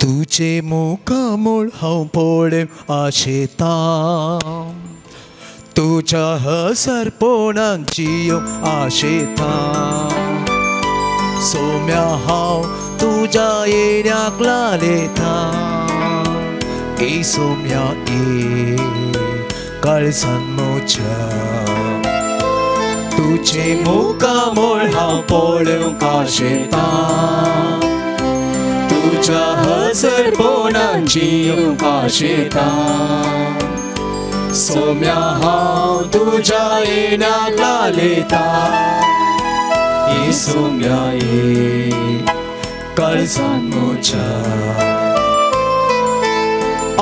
तुजे मुखामळ हांव पळोवंक आशेतां, तुज्या हसरपणान जियोंक आशेतां. सोम्या हांव तुज्या येण्याक लालेतां, ए सोम्या ए काळजान म्हज्या. तुजे मुखामळ हांव पळोवंक आशेतां, तुज्या हसरपणान जियोंक आशेतां. सोम्या हांव तुज्या येण्याक लालेतां, ए सोम्या ए काळजान म्हज्या.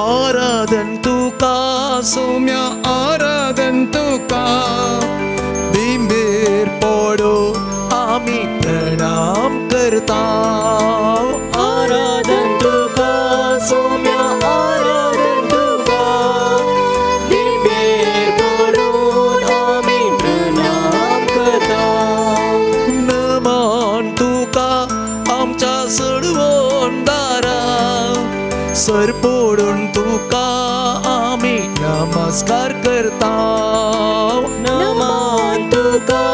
आराधन तुका सोम्या आराधन तुका, दिंबेर पडो आमी प्रणाम करता. आराधन तुका सोम्या आराधन तुका, दिंबेर पडून आमी प्रणाम करता. नमन तुका आमच्या सडवण दारा, सर पडून तुका आमी नमस्कार करता. नमन तुका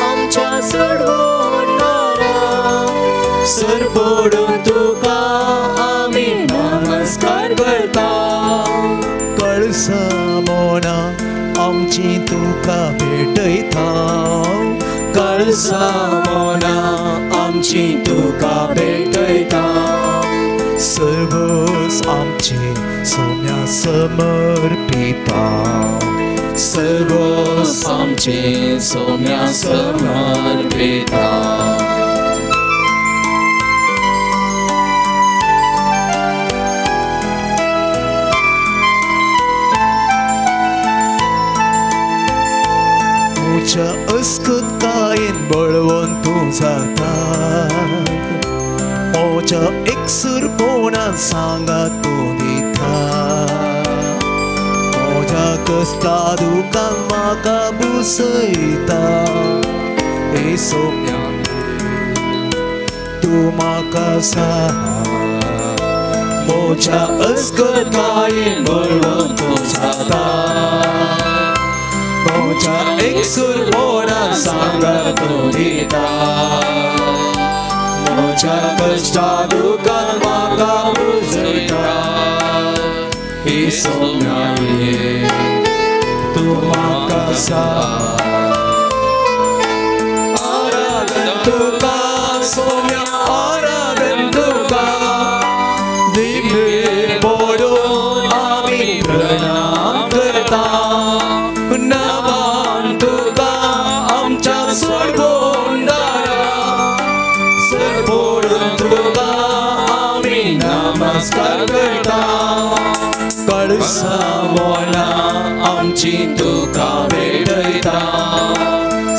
आमच्या सडवण दारा, सर पडून तुका आमी नमस्कार करता. कळसा मोना आमची तुका भेटयता, कळसा मोना आमची तुका भेटयता. सर्वस आमची सोम्या समर्पिता, सर्वस आमचे सोम्या समर्पिता. म्हज्या अस्कतकायेन बळवंत तूं जाता, म्हज्या एकसूरपणान सांगात तूं दिता. म्हज्या कश्टा दुखान म्हाका बुसयता, ए सोम्या तूं म्हाका सांग. म्हज्या अस्कतकायेन बळवंत तूं जाता, म्हज्या एकसूरपणान सांगात तूं दिता. म्हज्या कश्टा दुखान म्हाका बुजयता, ए सोम्या ये तूं म्हाका सांग. आराधन तुका सोम्या आराधन तुका, दिंबेर पडून आमी प्रणाम करता. नमन तुका आमच्या सडवण दारा, सर पडून तुका आमी नमस्कार करता. कळसा मोना आमची तुका भेटयता,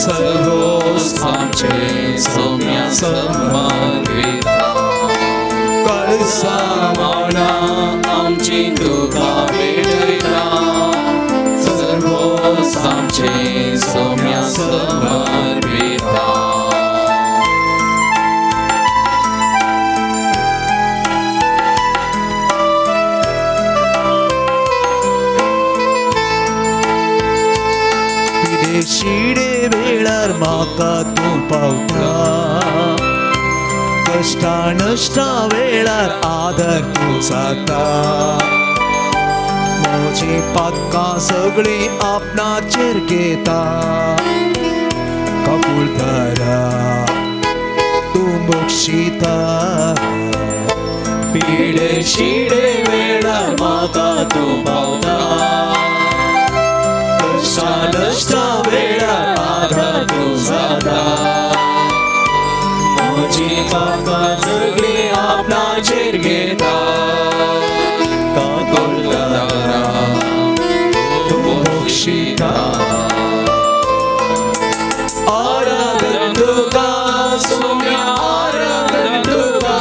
सर्वस आमचे सोम्या समर्पिता. कळसा मोना आमची तुका भेटयता, सर्वस आमचे सोम्या समर्पिता. शिडे वेळार म्हाका तूं पावता, कश्टा नश्टा वेळार आदार तूं जाता. म्हजी पातकां सगळीं आपणाचेर घेता, काकुळटारा तूं बक्षिता. पिडे शिडे वेळार म्हाका तूं पावता, कश्टा नश्टा वेळार आदार तूं जाता. म्हजी पातकां सगळीं आपणाचेर घेता, काकुळटारा तूं बक्षिता. आराधन तुका सोम्या आराधन तुका,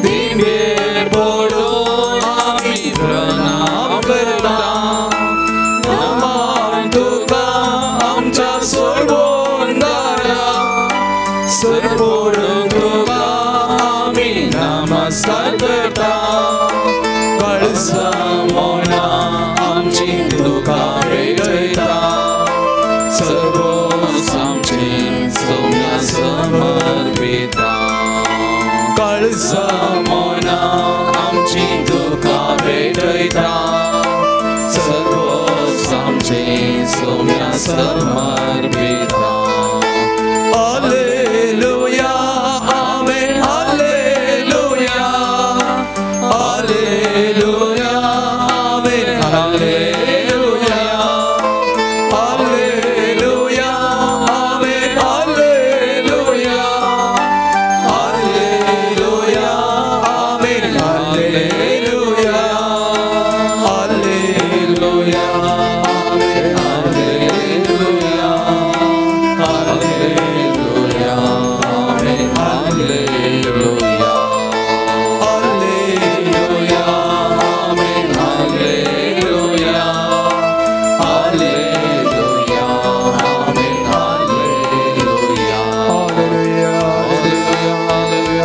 दिंबेर पडून आमी प्रणाम करता. नमन तुका आमच्या सडवण दारा, सर पडून तुका आमी नमस्कार करता. Hallelujah, hallelujah, amen, hallelujah, hallelujah, amen, hallelujah, hallelujah, hallelujah, hallelujah,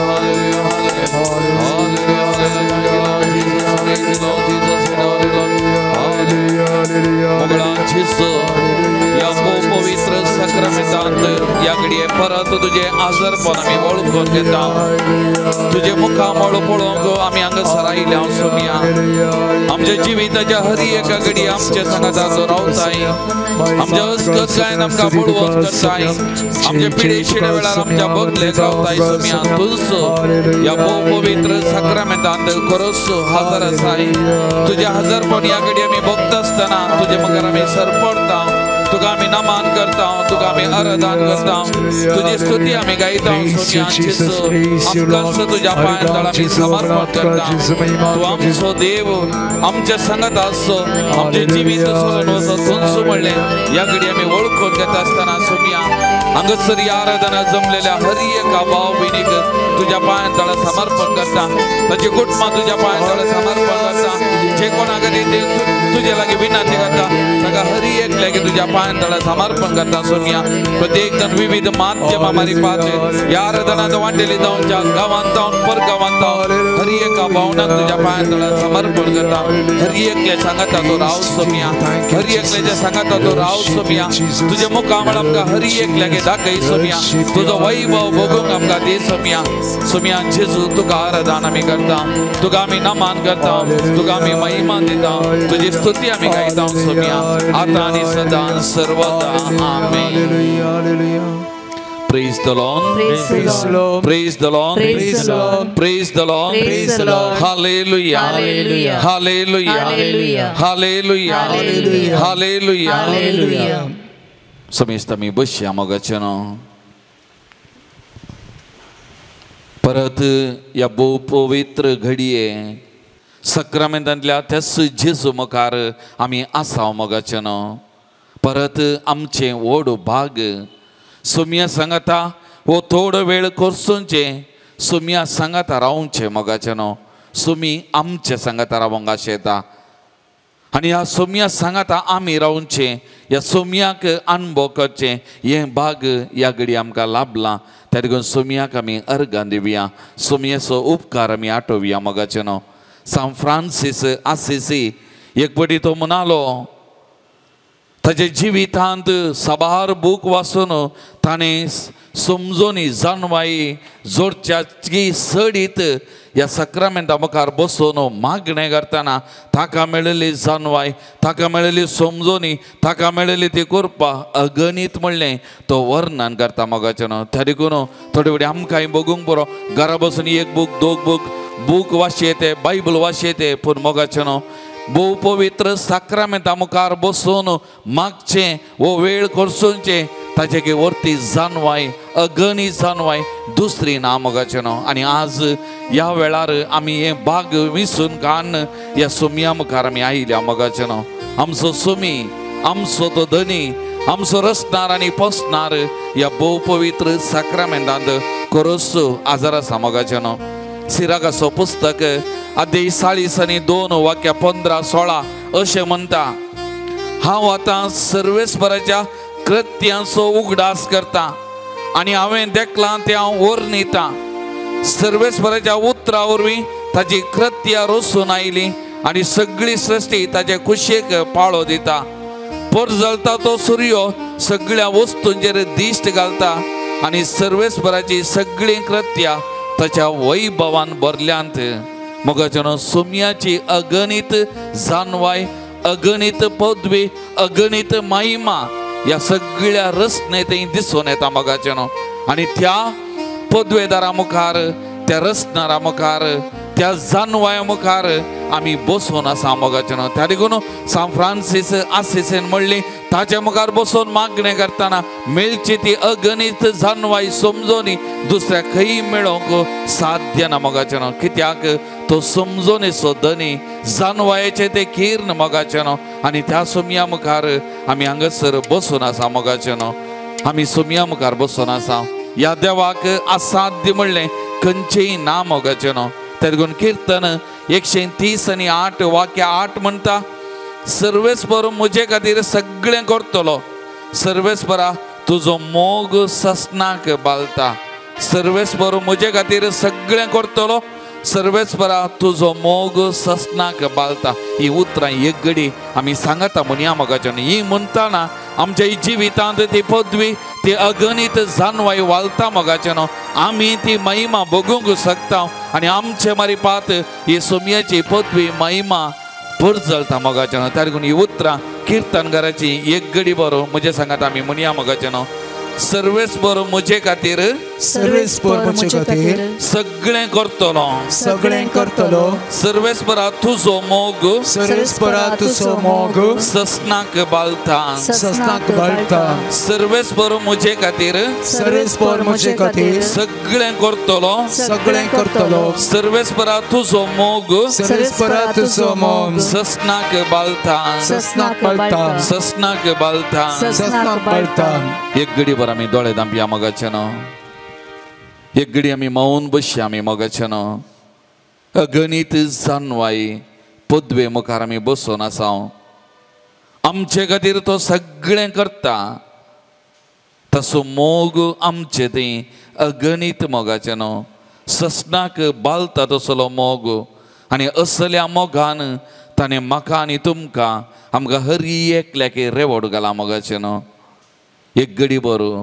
पवित्र साक्रामेंतांत ह्या घडये परत तुजें आजारपण आमी वळखून घेता. तुजें मुखामळ पळोवंक आमी हांगासर आयल्या सोमिया. आमच्या जिविताच्या हर एका घडये आमच्या सांगाता रावताय, आमच्या अस्कत गायन आमकां बळवंत करताय, आमच्या पिडेशिड्या वेळार आमच्या बगलेक रावताय सोमिया. तूंच ह्या भोव पवित्र साक्रामेंतांत खरोच हजर आसाय. तुजें हजरपण ह्या घडये आमी भोगता आसतना तुजे मुखार आमी सरपडटा, तुका आमी नमन करता, तुका आमी आराधन करता, तुजी स्तुती आमी गायता. आमकां तुज्या पांयां तळा आमी समर्पण करता. तूं आमचो देव, आमच्या सांगात आसचो, आमचें जिवीत सोडून वचो तूंच म्हणलें ह्या घडये आमी वळखून घेता आसतना सोमिया हांगासर ह्या आराधना जमलेल्या हर एका भाव भयणीक तुज्या पांयां तळा समर्पण करता. ताची कुटुंबां तुज्या पांयां तळा समर्पण करता. जे कोणा खातीर तुजे लागीं विनंती करता ताका हर एकल्याक तुज्या पांयां तळा समर्पण करता सोमिया. प्रत्येक जण विविध माध्यमां मारिफात ह्या आराधनांत वांटेली जावच्या गांवांत जावन परगांवांत जावन हर एका भावनाक तुज्या पांयां तळा समर्पण करता. हर एकल्या सांगाता तो राव सोमिया, हर एकल्याच्या सांगाता तो राव सोमिया. तुज्या मुखामळ आमकां हर एकल्याक दाखय सोमिया, तुजो वैभव भोगूंक आमकां दी सोमिया. सोमिया जेजू तुका आराधन आमी करता, तुका आमी नमन करता, तुका आमी महिमा दिता, तुजी स्तुती आमी गायता सोमिया, आतां आनी सदां सर्वदा. आमेन. Praise the Lord. Praise the Lord. Praise the Lord. Praise the Lord. Praise the Lord. Praise the Lord. Hallelujah. Hallelujah. Hallelujah. Hallelujah. Hallelujah. Hallelujah. Hallelujah. Hallelujah. समेस्त आमी बसया मोगाचें. परत ह्या भोव पवित्र घडये साक्रामेंतांतल्या त्याच जेजू मुखार आमी आसा मोगाचें. परत आमचें व्हड भाग सोमिया सांगाता हो थोडो वेळ कोर्सुंचें सोमिया सांगाता रावचें मोगाचें. सोमी आमचें सांगाता रावंक आशेता आनी ह्या सोमिया सांगाता आमी रावचें, ह्या सोमियाक अणभव करचें हें भाग ह्या घडये आमकां लाभलां. त्या देखून सोमियाक आमी अर्गां दिवया, सोमियाचो उपकार आमी आठोवया मोगाचें. सांत फ्रांसीस आसिसी एक पटी तो म्हणालो ताच्या जिवितांत साबार बूक वाचून ताणें समजोनी जाणवाई जोडच्याची सडीत ह्या साक्रामेंता मुखार बसून मागणें करतना ताका मेळिल्ली जाणवाय, ताका मेळिल्ली समजोनी, ताका मेळिल्ली ती कृपा अगणीत म्हणलें तो वर्णन करता मोगाचें. त्या देखून थोडे फुडें आमकांय बगूंक बरो घरा बसून एक बूक दोग बूक बूक वाचयेते, बायबल वाचयेते, पूण मोगाचें भोव पवित्र साक्रामेंता मुखार बसून मागचें वो वेळ करसुचें ताचे वरती जाणवाय अगणी जाणवाय दुसरी ना मोगाचें. आनी आज ह्या वेळार आमी हें भाग विसून काडून ह्या सोमिया मुखार आमी आयल्या मोगाचें. आमचो सोमी, आमचो तो धनी, आमचो रचणार आनी पोसणार ह्या भोव पवित्र साक्रामेंतांत खरोच आजार आसा मोगाचें. सिराकाचो पुस्तक अध्याय 40 आनी 2 वाक्या 15-16 अशें म्हणटा, हांव आतां सर्वेस्पराच्या कृत्यांचो उगडास करता आनी हांवें देखलां तें हांव वर्णितां. सर्वेस्पराच्या उतरा वरवीं ताची कृत्या रचून आयली आनी सगळी सृश्टी ताचे कुशेक पाळो दिता. परजळता तो सुर्यो सगळ्या वस्तूंचेर दिश्ट घालता आनी सर्वेस्पराची सगळीं कृत्या ताच्या वैभवान भरल्यांत. मोगाचें सोमियाची अगणीत जाणवाय, अगणीत पदवी, अगणीत महिमा ह्या सगळ्या रचनेंत दिसून येता मोगाचें. आनी त्या पदवेदारा मुखार, त्या रचणारा मुखार, त्या जानवाया मुखार आमी बसून आसा मोगाचें. त्या देखून सांत फ्रांसीस आसिसीन म्हणली ताच्या मुखार बसून मागणें करतना मेळची ती अगणीत जानवाय समजोनी दुसऱ्या खंय मेळोवंक साध्य ना मोगाचें. कित्याक तो समजोनेचो धनी, जानवायेचें तें किर्ण मोगाचें. आनी त्या सोमिया मुखार आमी हांगासर बसून आसा मोगाचें. आमी सोमिया मुखार बसून आसा. ह्या देवाक असाध्य म्हणलें खंयचेय ना मोगाचें न्हू. तेगून किर्तन 130 आणि 8 वाक्य 8 म्हणटा, सर्वेस्पर म्हजे खातीर सगळें करतलो, सर्वेस्परा तुजो मोग ससनाक बालता. सर्वेस्पर म्हजे खातीर सगळें करतलो, सर्वेस्परा तुजो मोग ससनाक बालता. ही उतरां एक घडी आमी सांगता म्हणया मोगाचें. ही म्हणटाना आमच्या जिवितांत ती पदवी, ती अगणीत जानवाय वालता मोगाचें न्हू. आमी ती महिमा भोगूंक शकता आनी आमचे मारिपात ही सोमयाची पदवी महिमा परजळता मोगाचें न्हू. ताका ही उतरां किर्तनकाराची एक घडी बरो म्हजे सांगात आमी म्हणया मोगाचें न्हू. सर्वेस्पर म्हजे खातीर, सर्वेस्पर म्हजे खातीर सगळें करतलो, सगळें करतलो. सर्वेस्परा तुजो मोग, सर्वेस्परा तुजो मोग ससनाक बालता, ससनाक बालता. सर्वेस्पर म्हजे खातीर, सर्वेस्पर म्हजे खातीर सगळें करतलो, सगळें करतलो. सर्वेस्परा तुजो मोग, सर्वेस्परा तुजो मोग ससनाक बालता, ससनाक बालता, ससनाक बालता, ससनाक बालता. एक घडी भर आमी दोळे धांपया मोगाचें न्हू. एक घडी आमी मौन बसया आमी मोगाचें न्हू. अगणीत जानवाय पदवे मुखार आमी बसून आसा. आमचे खातीर तो सगळें करता, तसो मोग आमचे थंय अगणीत मोगाचें न्हू. ससनाक बालता तसलो मोग आनी असल्या मोगान ताणें म्हाका आनी तुमकां आमकां हरी एकल्याक रेवड घाला मोगाचें न्हू. एक घडी बरो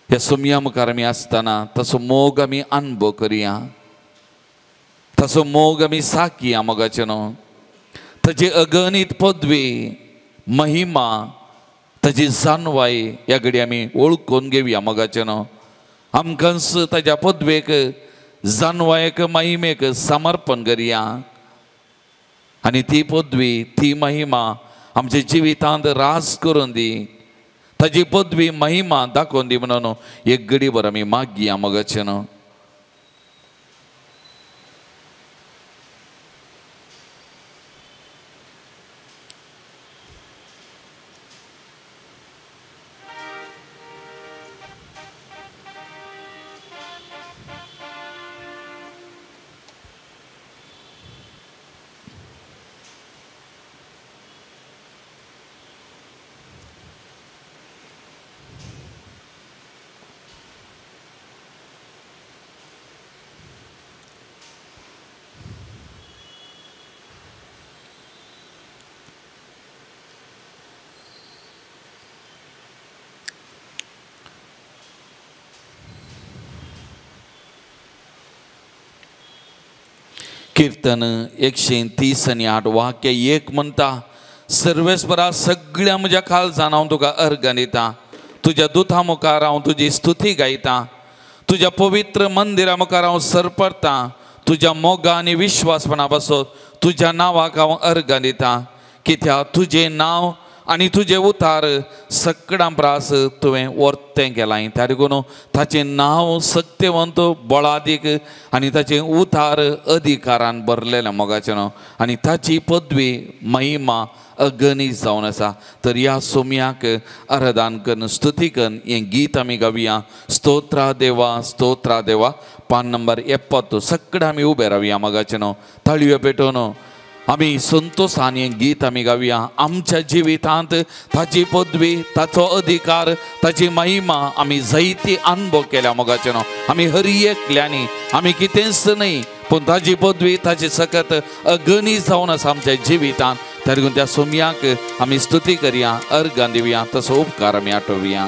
ह्या सोमया मुखार आमी आसतना तसो मोग आमी अनुभव करया, तसो मोग आमी साकया मोगाचें न्हू. ताजी अगणीत पदवी महिमा ताजी जानवाय ह्या घडी आमी वळखून घेवया मोगाचें न्हू. आमकांच ताज्या पदवेक जानवायेक महिमेक समर्पण करया आनी ती पदवी ती महिमा आमच्या जिवितांत राज करून दी, ताजी पदवी महिमा दाखोवन दी म्हणून एक घडी भर आमी मागया मोगाचें न्हू. किर्तन 130 आणि 8 वाक्य 1 म्हणटा, सर्वेस्परा सगळ्या म्हज्या काळजान हांव तुका अर्घ दिता, तुज्या दुथा मुखार हांव तुजी स्तुती गायता, तुज्या पवित्र मंदिरा मुखार हांव सरपरता, तुज्या मोगा आनी विश्वासपणा पासत तुज्या नांवाक हांव अर्घ दिता. कित्याक तुजें नांव आनी तुजें उतार सगळ्यां प्रास तुवें वर्तें केलां. त्या देखून ताचें नांव सत्यवंत बळादीक आनी ताचें उतार अधिकारान भरलेलें मोगाचें न्हू. आनी ताची पदवी महिमा अगणीत जावन आसा. तर ह्या सोमयाक आराधन करून स्तुती करून हें गीत आमी गावया. स्तोत्रा देवा स्तोत्रा देवा, पान नंबर 70. सगळें आमी उबे रावया मोगाचें न्हू. ताळयो पेटोवन आमी संतोशान हें गीत आमी गावया. आमच्या जिवितांत ताची पदवी ताचो अधिकार ताची महिमा आमी जायती अनुभव केल्या मोगाचें न्हू. आमी हरी एकल्यांनी आमी कितेंच न्हय, पूण ताची पदवी ताची सकत अगणीत जावन आसा आमच्या जिवितांत. तरी त्या सोमयाक आमी स्तुती करया, अर्घां दिवया, तसो उपकार आमी आठोवया.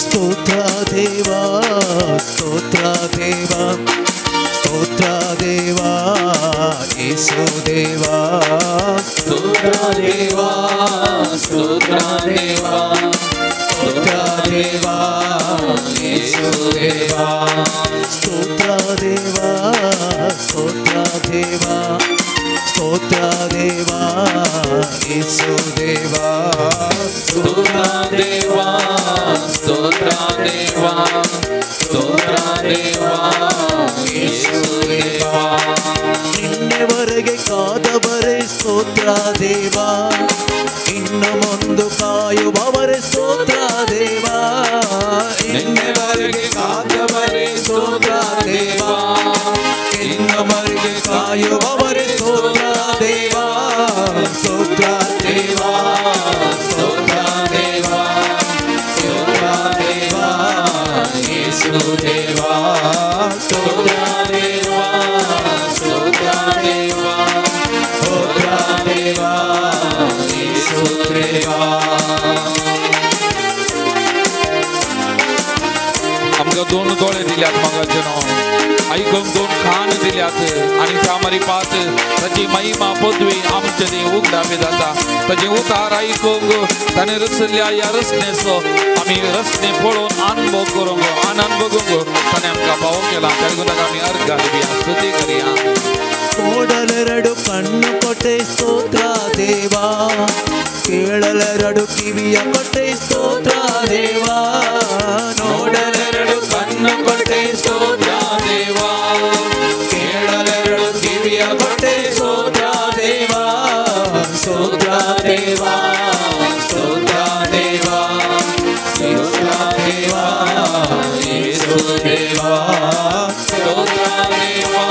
स्तोत्र देवा स्तोत्र देवा स्तोत्र देवा येसु देवा स्तोत्र देवा स्तोत्र देवा स्तोत्र देवा येसु देवा स्तोत्र देवा स्तोत्र देवा स्तोत्र देवा येसु देवा स्तोत्र देवा स्तोत्र देवा स्तोत्र ಕಾಯುವವರೇ ಸ್ತೋತ್ರ ದೇವಾ ಸ್ತೋತ್ರ ದೇವಾ ಸ್ತೋತ್ರ ದೇವಾ ಸ್ತೋತ್ರ ದೇವಾ ಯೇಸು ದೇವಾ ಸ್ತೋತ್ರ ದೇವಾ ಸ್ತೋತ್ರ ದೇವಾ ಸ್ತೋತ್ರ ದೇವಾ ಯೇಸು ದೇವಾ. आमकां दोन दोळे दिल्यात मोगाचे न्हू, आयकूंक दोन कान दिल्यात आनी त्या मारिपात ताची महिमा पदवी आमचे ती उगडापी जाता. ताचे उतार आयकूंक ताणें रचल्ल्या ह्या रचनेचो आमी रचने पळोवन अनुभव करूंक आनंद भोगूंक ताणें आमकां पावो केला. ताका ताका आमी अर्घां दिवया, स्तुती करया. ನೋಡಲೆರಡು ಕಣ್ಣು ಕೊಟ್ಟೆ ಸ್ತೋತ್ರ ದೇವಾ, ಕೇಳಲೆರಡು ಕಿವಿಯ ಕೊಟ್ಟೆ ಸ್ತೋತ್ರ ದೇವಾ. ನೋಡಲೆರಡು ಕಣ್ಣು ಕೊಟ್ಟೆ ಸ್ತೋತ್ರ ದೇವಾ, ಕೇಳಲೆರಡು ಕಿವಿಯ ಕೊಟ್ಟೆ ಸ್ತೋತ್ರ ದೇವಾ ಸ್ತೋತ್ರ ದೇವಾ ಸ್ತೋತ್ರ ದೇವಾ ಸ್ತೋತ್ರ ದೇವಾ ಯೇಸು ದೇವಾ ಸ್ತೋತ್ರ ದೇವಾ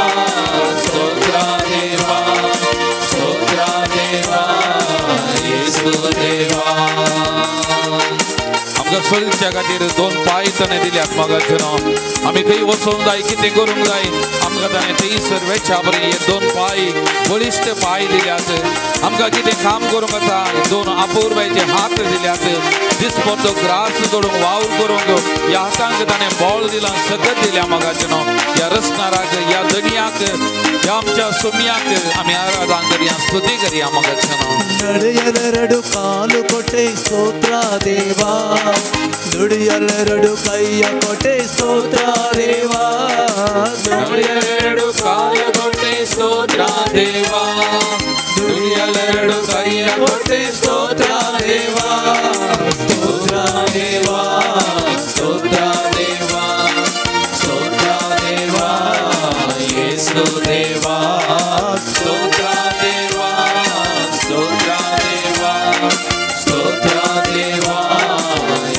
ಸ್ತೋತ್ರ ದೇವಾ ಸ್ತೋತ್ರ ದೇವಾ ಯೇಸು ದೇವಾ. आमकां चलच्या खातीर दोन पांय ताणें दिल्यात मोगाचे न्हू, आमी खंय वचूंक जाय कितें करूंक जाय आमकां ताणें थंयसर वेच्या बरी हे दोन पांय बळिश्ट पांय दिल्यात. आमकां कितें काम करूंक आसा दोन अपुरबायेचे हात दिल्यात. दिसपट्टो ग्रास करूंक वावर करूंक ह्या हातांक ताणें बळ दिलां, सकत दिल्या मोगाचे न्हू. ह्या रचणाराक, ह्या धनयाक, ह्या आमच्या सुम्याक आमी आराधना करया, स्तुती करया मोगाचे न्हू. ನಡೆಯಲೆರಡು ಕಾಲು ಕೊಟ್ಟೆ ಸ್ತೋತ್ರ ದೇವಾ, ದುಡಿಯಲೆರಡು ಕೈಯ ಕೊಟ್ಟೆ ಸ್ತೋತ್ರ ದೇವಾ. ನುಡಿಯಲೆರಡು ಕಾಲ ಕೊಟ್ಟೆ ಸ್ತೋತ್ರ ದೇವಾ, ದುಡಿಯಲೆರಡು ಕೈಯ ಕೊಟ್ಟೆ ಸ್ತೋತ್ರ ದೇವಾ ಸ್ತೋತ್ರ ದೇವಾ ಸ್ತೋತ್ರ ದೇವಾ ಸ್ತೋತ್ರ ದೇವಾ ಯೇಸು ದೇವಾ ಸ್ತೋತ್ರ ದೇವಾ ಸ್ತೋತ್ರ ದೇವಾ ಸ್ತೋತ್ರ ದೇವಾ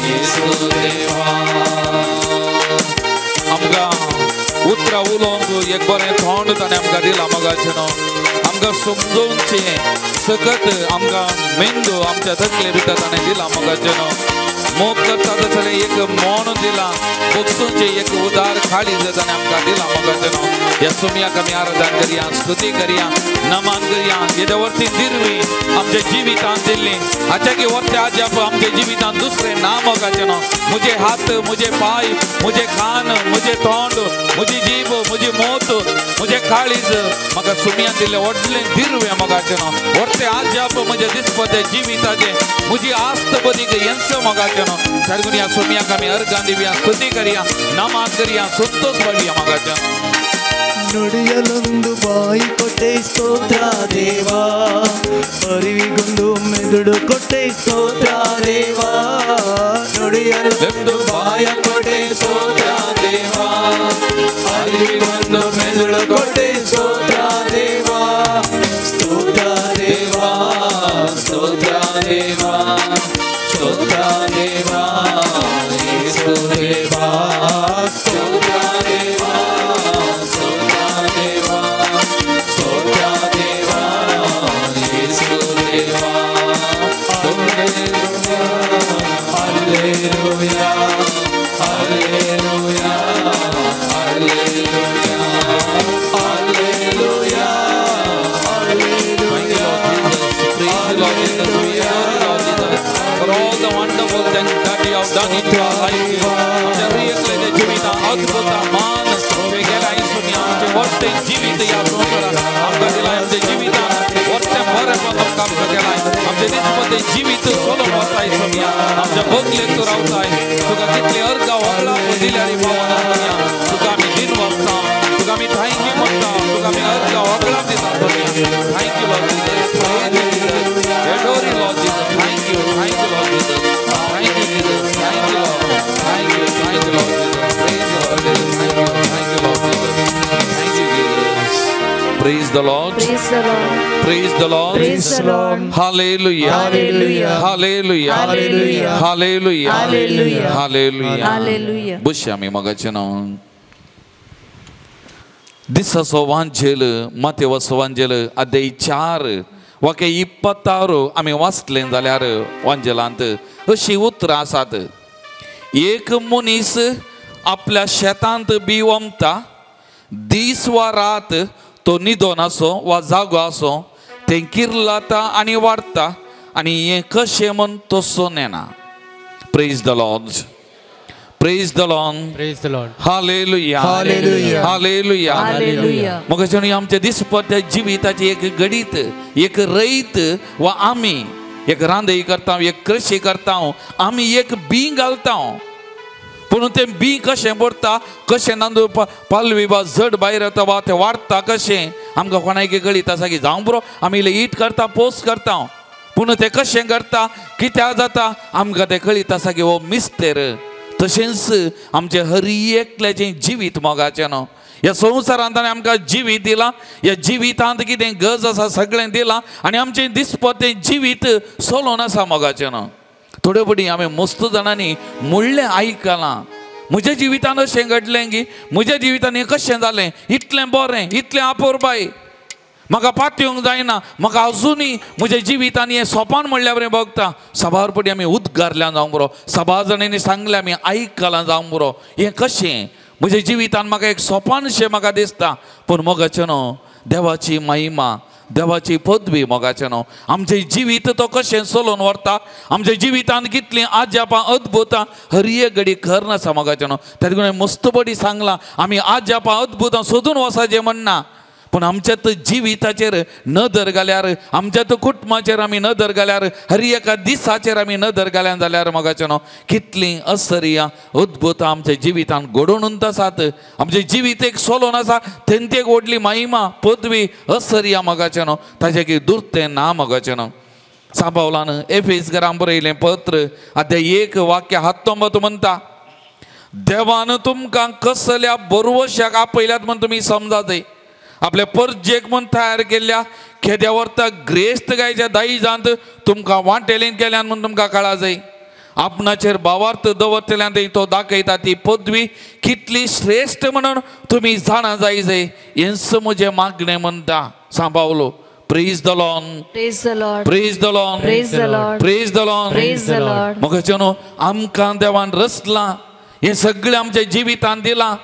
ಯೇಸು ದೇವಾ. आमकां उतरां उलोवंक एक बरें तोंड ताणें आमकां दिलां मोगाचें न्हू. आमकां समजोवचें सकत आमकां मेंदू आमच्या तकले भितर ताणें दिलां मोगाचें न्हू. मोग करता तसलें एक मौन दिलां, बोगसूचें एक उदार खाली ताणें आमकां दिलां मोगाचें न्हू. ह्या सुम्याक आमी आराधना करया, स्तुती करया, नमन करया. येदे वरती दिरवी आमच्या जिवितांत दिल्ली हाच्या की वरते आजाप आमच्या जिवितांत दुसरें ना मोगाचें न्हू. मुझे हात, मुझे पाय, मुझे कान, मुझे तोंड, मुझी जीभ, मुझी मोत, मुझे काळीज म्हाका सुम्यान दिल्लें व्हडलें दिरवें मोगाचें न्हू. वरते आजाप म्हज्या दिसपते जिविताचें म्हजी आस्त बदीक हेंच मोगाचें न्हू. सारकून ह्या सुम्याक आमी अर्घां दिवया, स्तुती करया, नमन करया, संतोष पावया मोगाचें न्हू. ನುಡಿಯಲೊಂದು ಬಾಯಿ ಕೊಟ್ಟೆ ಸ್ತೋತ್ರ ದೇವಾ, ಅರಿವಿಗೊಂದು ಮೆದುಳು ಕೊಟ್ಟೆ ಸ್ತೋತ್ರ ದೇವಾ. ನುಡಿಯಲೊಂದು ಬಾಯ ಕೊಟ್ಟೆ ಸ್ತೋತ್ರ ದೇವಾ, ಅರಿವಿಗೊಂದು ಮೆದುಳು ಕೊಟ್ಟೆ ಸ್ತೋತ್ರ ದೇವಾ ಸ್ತೋತ್ರ ದೇವಾ ಸ್ತೋತ್ರ ದೇವಾ ಸ್ತೋತ್ರ ದೇವಾ ಯೇಸು ದೇವಾ ಸ್ತೋತ್ರ ದೇವಾ ಸ್ತೋತ್ರ ದೇವಾ ಸ್ತೋತ್ರ ದೇವಾ ಯೇಸು ದೇವಾ. Hallelujah hallelujah hallelujah hallelujah. Thank you, Lord Jesus. Praise the Lord Jesus. We adore you, Lord Jesus, for all the wonderful things that you have done into our life. आमच्या रियकलेच्या जिवितांत अद्भुत मान वेगळ्या सुन्या आमचें वट्टें जिवीत ह्या संवसारांत आमकां दिलां. आमच्या जिवितांत वट्टें बरें आमकां केलां. आमचें दिसपतें जिवीत सोडून वताय सोमया, आमच्या बगलेक तूं रावताय. तुका कितले अर्घां वगळां दिल्यार पावना सोमया, तुका आमी दिन वचता, तुका आमी thank you म्हणटा, तुका आमी अर्घां वगळां दिता Somaiya. Thank you Lord Jesus. Praise you Jesus. Adore you Lord Jesus. Thank you, thank you Lord Jesus. Thank you Jesus. Thank you Lord. Thank you, thank you Lord Jesus. Praise you Lord Jesus. Thank you, thank you Lord Jesus. Thank you Jesus. Praise the Lord. Praise the Lord. Praise the Lord. Praise the Lord. Hallelujah. Hallelujah. Hallelujah. Hallelujah. Hallelujah. Hallelujah. Hallelujah. Hallelujah. बसया आमी मोगाचें नांव. दिसाचो वांजेल मातेवाचो वांजेल अध्याय 4 वाक्य 26 आमी वाचलें जाल्यार वांजेलांत अशीं उतरां आसात. एक मनीस आपल्या शेतांत बी ओमता, दीस वा रात तो न्हिदोन आसो वा जागो आसो, तें किर्लाता आनी वाडटा आनी हें कशें म्हूण तसो नेना. Praise the Lord. Praise the Lord. Praise the Lord. Hallelujah. Hallelujah. Hallelujah. Hallelujah. मग आमच्या दिसपट्ट्या जिविताची एक गडीत एक रयत वा आमी एक रांदई करता, एक कृषी करता, आमी एक बी घालता, पूण तें बी कशें पडटा, कशें नांदू पालवी वा जड भायर येता वा तें वाडटा कशें आमकां कोणाक कळीत आसा की जावं बरो आमी इल्लें ईट करता, पोस करता, पूण तें कशें करता कित्याक जाता आमकां तें कळीत आसा की हो मिस्तेर. तशेंच आमचें हर एकल्याचें जिवीत मोगाचें न्हू, ह्या संवसारांत ताणें आमकां जिवीत दिलां, ह्या जिवितांत कितें गरज आसा सगळें दिलां आनी आमचें दिसपट्टें जिवीत चलोवन आसा मोगाचें न्हू. थोडे फावटी आमी मस्त जाणांनी म्हणलें आयकलां, म्हज्या जिवितान अशें घडलें की म्हज्या जिवितान हें कशें जालें, इतलें बरें, इतलें अपुरबाय, म्हाका पातयेवंक जायना, म्हाका अजुनूय म्हज्या जिवितान हें सोपान म्हणल्या बरें भोगता. साबार फावटी आमी उद्गारल्यान जावंक बरो, साबार जाणांनी सांगलें आमी आयकलां जावंक बरो, हें कशें म्हज्या जिवितान म्हाका एक सोपानशें म्हाका दिसता. पूण मोगाचें न्हू देवाची महिमा, देवाची पदवी मोगाचें न्हू आमचें जिवीत तो कशें चलोवन व्हरता, आमच्या जिवितान कितलीं आजापां अद्भुतां हर एक घडी खर नासा मोगाचें न्हू. ताका लागून मस्त बडी सांगलां आमी आजापां अद्भुतां सोदून वचपाचें म्हणना, पूण आमच्या जिविताचेर नदर घाल्यार, आमच्या कुटुंबाचेर आमी नदर घाल्यार, हर एका दिसाचेर आमी नदर घाल्यार जाल्यार मोगाचें न्हू कितलीं असरियां अद्भुतां आमच्या जिवितान घडोवन आसात. आमचें जिवीत एक सोलोन आसा, तेंची एक व्हडली महिमा पदवी असरिया मोगाचें न्हू, ताचें की दुर्तें ना मोगाचें न्हू. सांबावलान एफेस घरां बरयलें पत्र अध्याय 1 वाक्य 19 म्हणटा, देवान तुमकां कसल्या बरवशाक आपयल्यात म्हूण तुमी समजा जाय, आपल्या परजेक म्हूण तयार केल्ल्या खेद्या वर्ता ग्रेस्त गायच्या दायजांत तुमकां वांटेलेन केल्यान म्हूण तुमकां कळा जाय. आपणाचेर भावार्थ दवरतल्यान तो दाखयता ती पदवी कितली श्रेश्ठ म्हणून तुमी जाणा जाय जाय, हेंच म्हजें मागणें म्हणटा सांबावलो. Praise the Lord. Praise the Lord. Praise the Lord. Praise the Lord. Praise the Lord. Praise the Lord. मगाचें न्हू आमकां देवान रचलां, हें सगळें आमच्या जिवितान दिलां,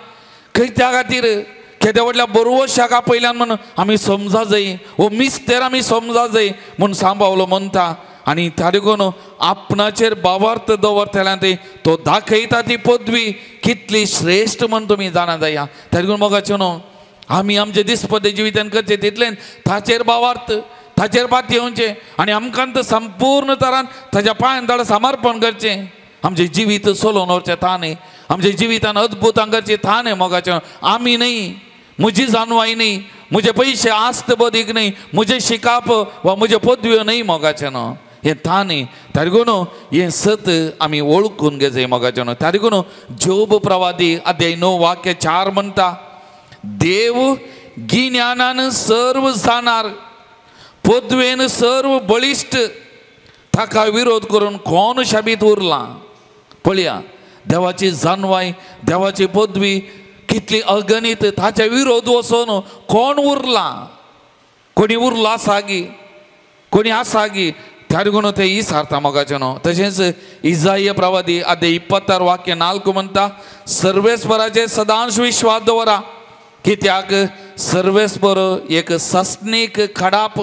कित्या खातीर केद्या व्हडल्या बरवशाक आपयल्यान म्हूण आमी समजा जाय, हो मिस्तेर आमी समजा जाय म्हूण सांबावलो म्हणटा. आनी त्या देखून आपणाचेर भावार्थ दवरतल्यान ती तो दाखयता ती पदवी कितली श्रेश्ठ म्हूण तुमी जाणा जाया. त्या देखून मोगाचें न्हू आमी आमचे दिसपट्टे जिवितान करचें तितलें ताचेर भावार्थ, ताचेर पातयेवचें आनी आमकां तर संपूर्ण तरान ताच्या पांयान ताणें समर्पण करचें. आमचें जिवीत चलोवन व्हरचें ताणें, आमच्या जिवितान अद्भुतां करचें ताणें मोगाचें. आमी न्हय, म्हजी जाणवाय न्हय, म्हजे पयशे आस्त बदीक न्हय, म्हजें शिकाप वा म्हज्यो पदव्यो न्हय मोगाचें न्हू, हें ताणें. त्या देखून हें सत आमी वळखून घेवचें मोगाचें न्हू. त्या देखून जोब प्रवादी अध्याय 9 वाक्य 4 म्हणटा, देव गिन्यानान सर्व जाणार, पदवेन सर्व बळिश्ट, ताका विरोध करून कोण शाबीत उरला. पळया देवाची जाणवाय, देवाची पदवी कितली अगणीत, ताच्या विरोध वचून कोण उरला, कोणी उरला आसा गी, कोणी आसा गी. त्या देखून ते इसारता मोगाचें न्हू. तशेंच इजाय प्रवादी अध्याय 26 वाक्य 4 म्हणटा, सर्वेस्पराचेर सदांच विश्वास दवरा, कित्याक सर्वेस्पर एक सस्नीक खडाप,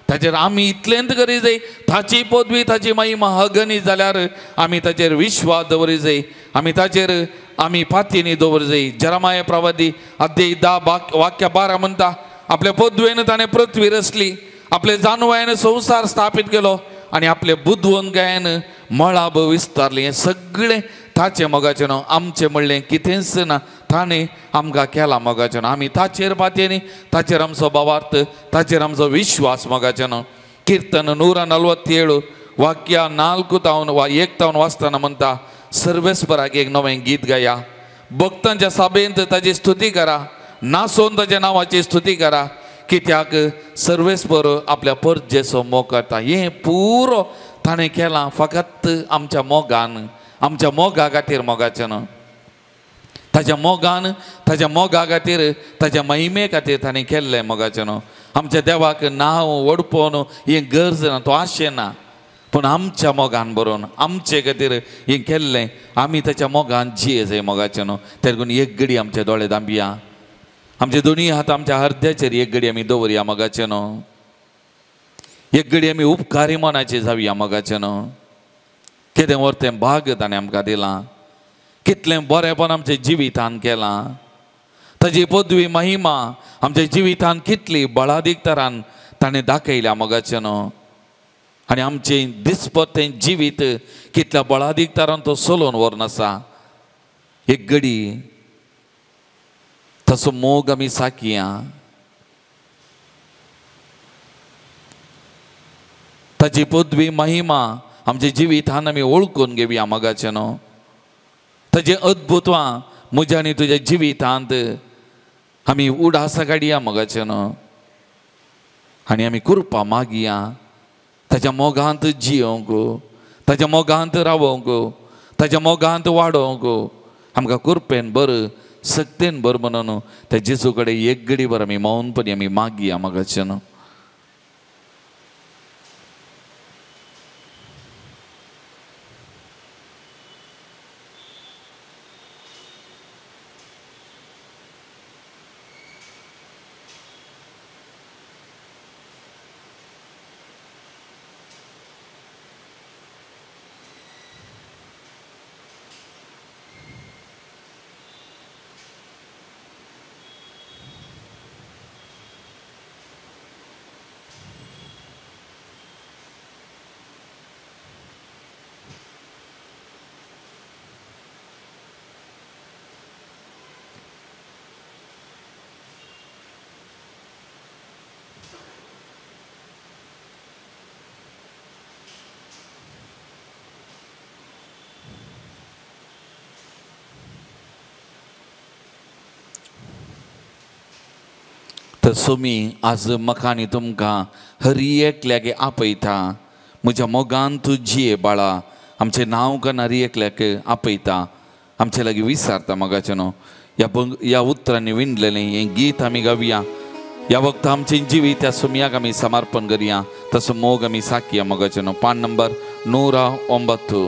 ताचेर आमी इतलेंत करी जाय, ताची पदवी ताची महिमा अगणीत जाल्यार आमी ताचेर विश्वास दवरी जाय, आमी ताचेर आमी पातयेनी दवर जाय. जरमाय प्रवादी अध्याय 10 वाक्य 12 म्हणटा, आपल्या पदवेन ताणें पृथ्वी रचली, आपले जाणवायेन संवसार स्थापीत केलो आनी आपले बुदवंतकायेन मळाब विस्तारलें. हें सगळें ताचें मोगाचें न्हू, आमचें म्हणलें कितेंच ना, ताणें आमकां केलां मोगाचें न्हू. आमी ताचेर पातयेनी, ताचेर आमचो भावार्थ, ताचेर आमचो विश्वास मोगाचें न्हू. कीर्तन 147 वाक्य 4 तावन वा 1 तावन वाचतना म्हणटा, सर्वेस्पराक एक नवें गीत गाया, भक्तांच्या सभेंत ताची स्तुती करा, नाचोन ताच्या नांवाची स्तुती करा, कित्याक सर्वेस्पर आपल्या परजेचो मोग करता. हें पुरो ताणें केलां फकत आमच्या मोगान, आमच्या मोगा खातीर मोगाचें न्हू. ताज्या मोगान, ताज्या मोगा खातीर, ताज्या महिमे खातीर ताणें केल्लें मोगाचें न्हू. आमच्या देवाक नांव वडपोवन हें गरज ना, तो आशें ना, पूण आमच्या मोगान बरोवन आमचे खातीर हें केल्लें. आमी ताच्या मोगान जिये जाय मोगाचें न्हू. तेरगून एक घडी आमचे दोळे दांबया, आमचे दोनूय हात आमच्या हरद्याचेर एक घडी आमी दवरया मोगाचें न्हू. एक घडी आमी उपकारी मनाचे जावया मोगाचें न्हू. कितें व्हरतें भाग ताणें आमकां दिलां, कितलें बरेंपण आमच्या जिवितान केलां, ताजी पदवी महिमा आमच्या जिवितान कितली बळादीक तरान ताणें दाखयल्या मोगाचें न्हू. आनी आमचें दिसपत्तें जिवीत कितल्या बळादीक तरान तो चलोवन व्हरून आसा. एक घडी तसो मोग आमी साकया, ताजी पदवी महिमा आमच्या जिवितान आमी वळखून घेवया मोगाचें न्हू. ताजें अद्भुतवां म्हज्या आनी तुज्या जिवितांत आमी उडासा काडया मोगाचें न्हू. आनी आमी कृपा मागया ताज्या मोगांत जियोंक, ताज्या मोगांत रावोंक, ताज्या मोगांत वाडोवंक आमकां कृपेन बर, सक्तेन बर म्हणून त्या जेजू कडेन एक घडी बर आमी मौनपणी आमी मागया मोगाचें न्हू. तर सोमी आज म्हाका आनी तुमकां हर एकल्याक आपयता, म्हज्या मोगान तूं जिये बाळा. आमचें नांव कन्न हर एकल्याक आपयता, आमचे लागीं विचारता मोगाचें न्हू. ह्या उतरांनी विणलेलें हें गीत आमी गावया. ह्या वखदां आमचें जिवीत त्या सोमयाक आमी समर्पण करया, तसो मोग आमी साकया मोगाचें न्हू. पान नंबर 109.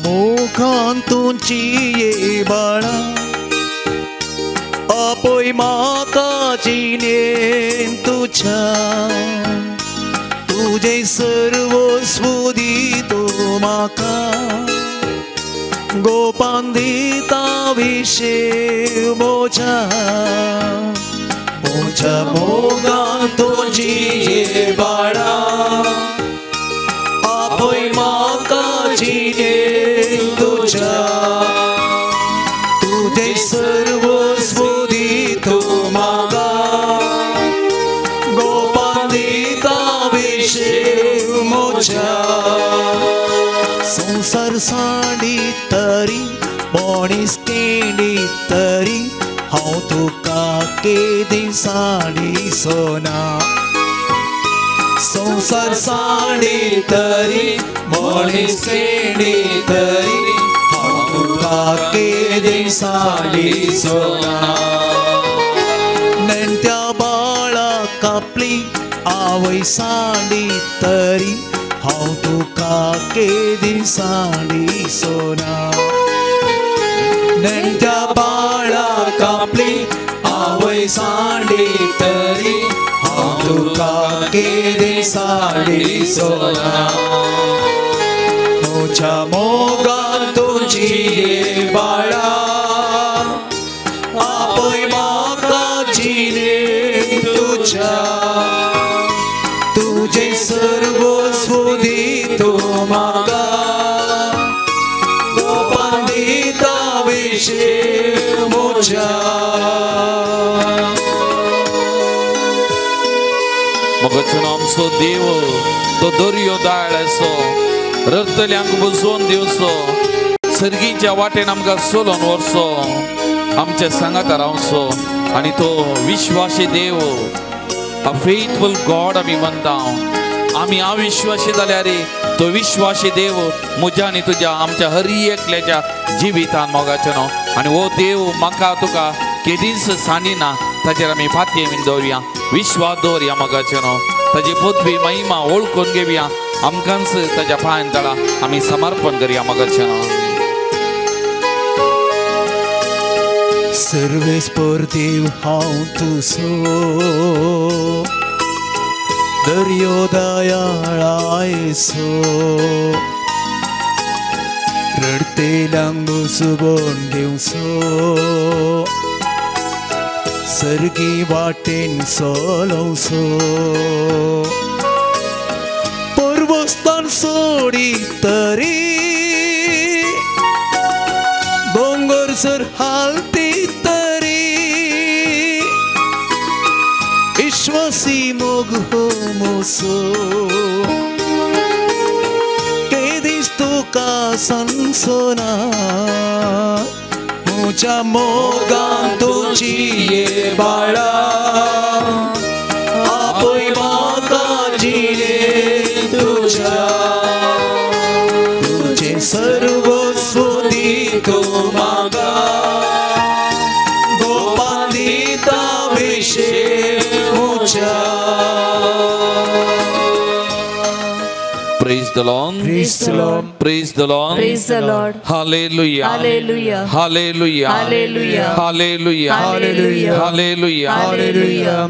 मोगान तुमची ये बाळा, आपय म्हाका जिणेन तुज्या, तुजें सर्वस्व दितो म्हाका, गोपान दिता विशेव म्हज्या. म्हज्या मोगान तुजी ये बाळा, आपय म्हाका जिणेन तुज्या, तुजें सर्वस्व दितो म्हाका, गोपान दिता विशेव म्हज्या. संवसार सांडी तरी, मनीस केंडी तरी, हांव तुका केदी सांडी सोना. संवसार सांडी तरी, मनीस केंडी तरी, हांव तुका केदी सांडी सोना. नेणट्या बाळा कापली आवय सांडी तरी, हांव तुका केदी सांडी सोना. नेणट्या बाळा कापली आवय सांडी तरी, हांव तुका केदी सांडी सोना. म्हज्या मोगान तुजी बाळा, आपय म्हाका जिणेन तुज्या, तुजें सर्वस्व दितो म्हाका, गोपान दिता विशेव म्हज्या. मोगाचो आमचो देव तो दर्यो दाळ आसो, रडटल्यांक बुजोवन दिवचो, सर्गीच्या वाटेन आमकां चलोवन व्हरचो, आमच्या सांगाता रावचो. आनी तो विश्वासी देव, अ फेथफुल गॉड आमी म्हणटा. आमी अविश्वासी जाल्यार तो विश्वासी देव म्हज्या आनी तुज्या आमच्या हर एकल्याच्या जिवितान मोगाचें न्हू. आनी हो देव म्हाका तुका केदींच सांडिना, ताचेर आमी फातयेन दवरुया, विश्वास दवरुया मोगाचें न्हू. ताजी पदवी महिमा वळखून घेवया, आमकांच ताज्या पांयान तळा आमी समर्पण करया मोगाचें न्हू. सर्वेस्पर देव हांव तुजो, दर्यो दयाळायसो, रडतेल्यांक सुबोन दिवसो, सर्गी वाटेन सोलोवसो, पर्वस्तान सोडी तरी दोंगर सर हालती तरी, विश्वासी मोग हो मोसो, केदीस तुका सांसोना, म्हज्या मोगान तुजी ये बाळा, आपय म्हाका जिणे तुज्या, तुजें सर्वस्व दी तूं म्हाका, गोपान दिता विशे म्हज्या. Praise the Lord. Praise the Lord. Praise the Lord. Praise the Lord. Hallelujah. Hallelujah. Hallelujah. Hallelujah. Hallelujah. Hallelujah. Hallelujah. Hallelujah.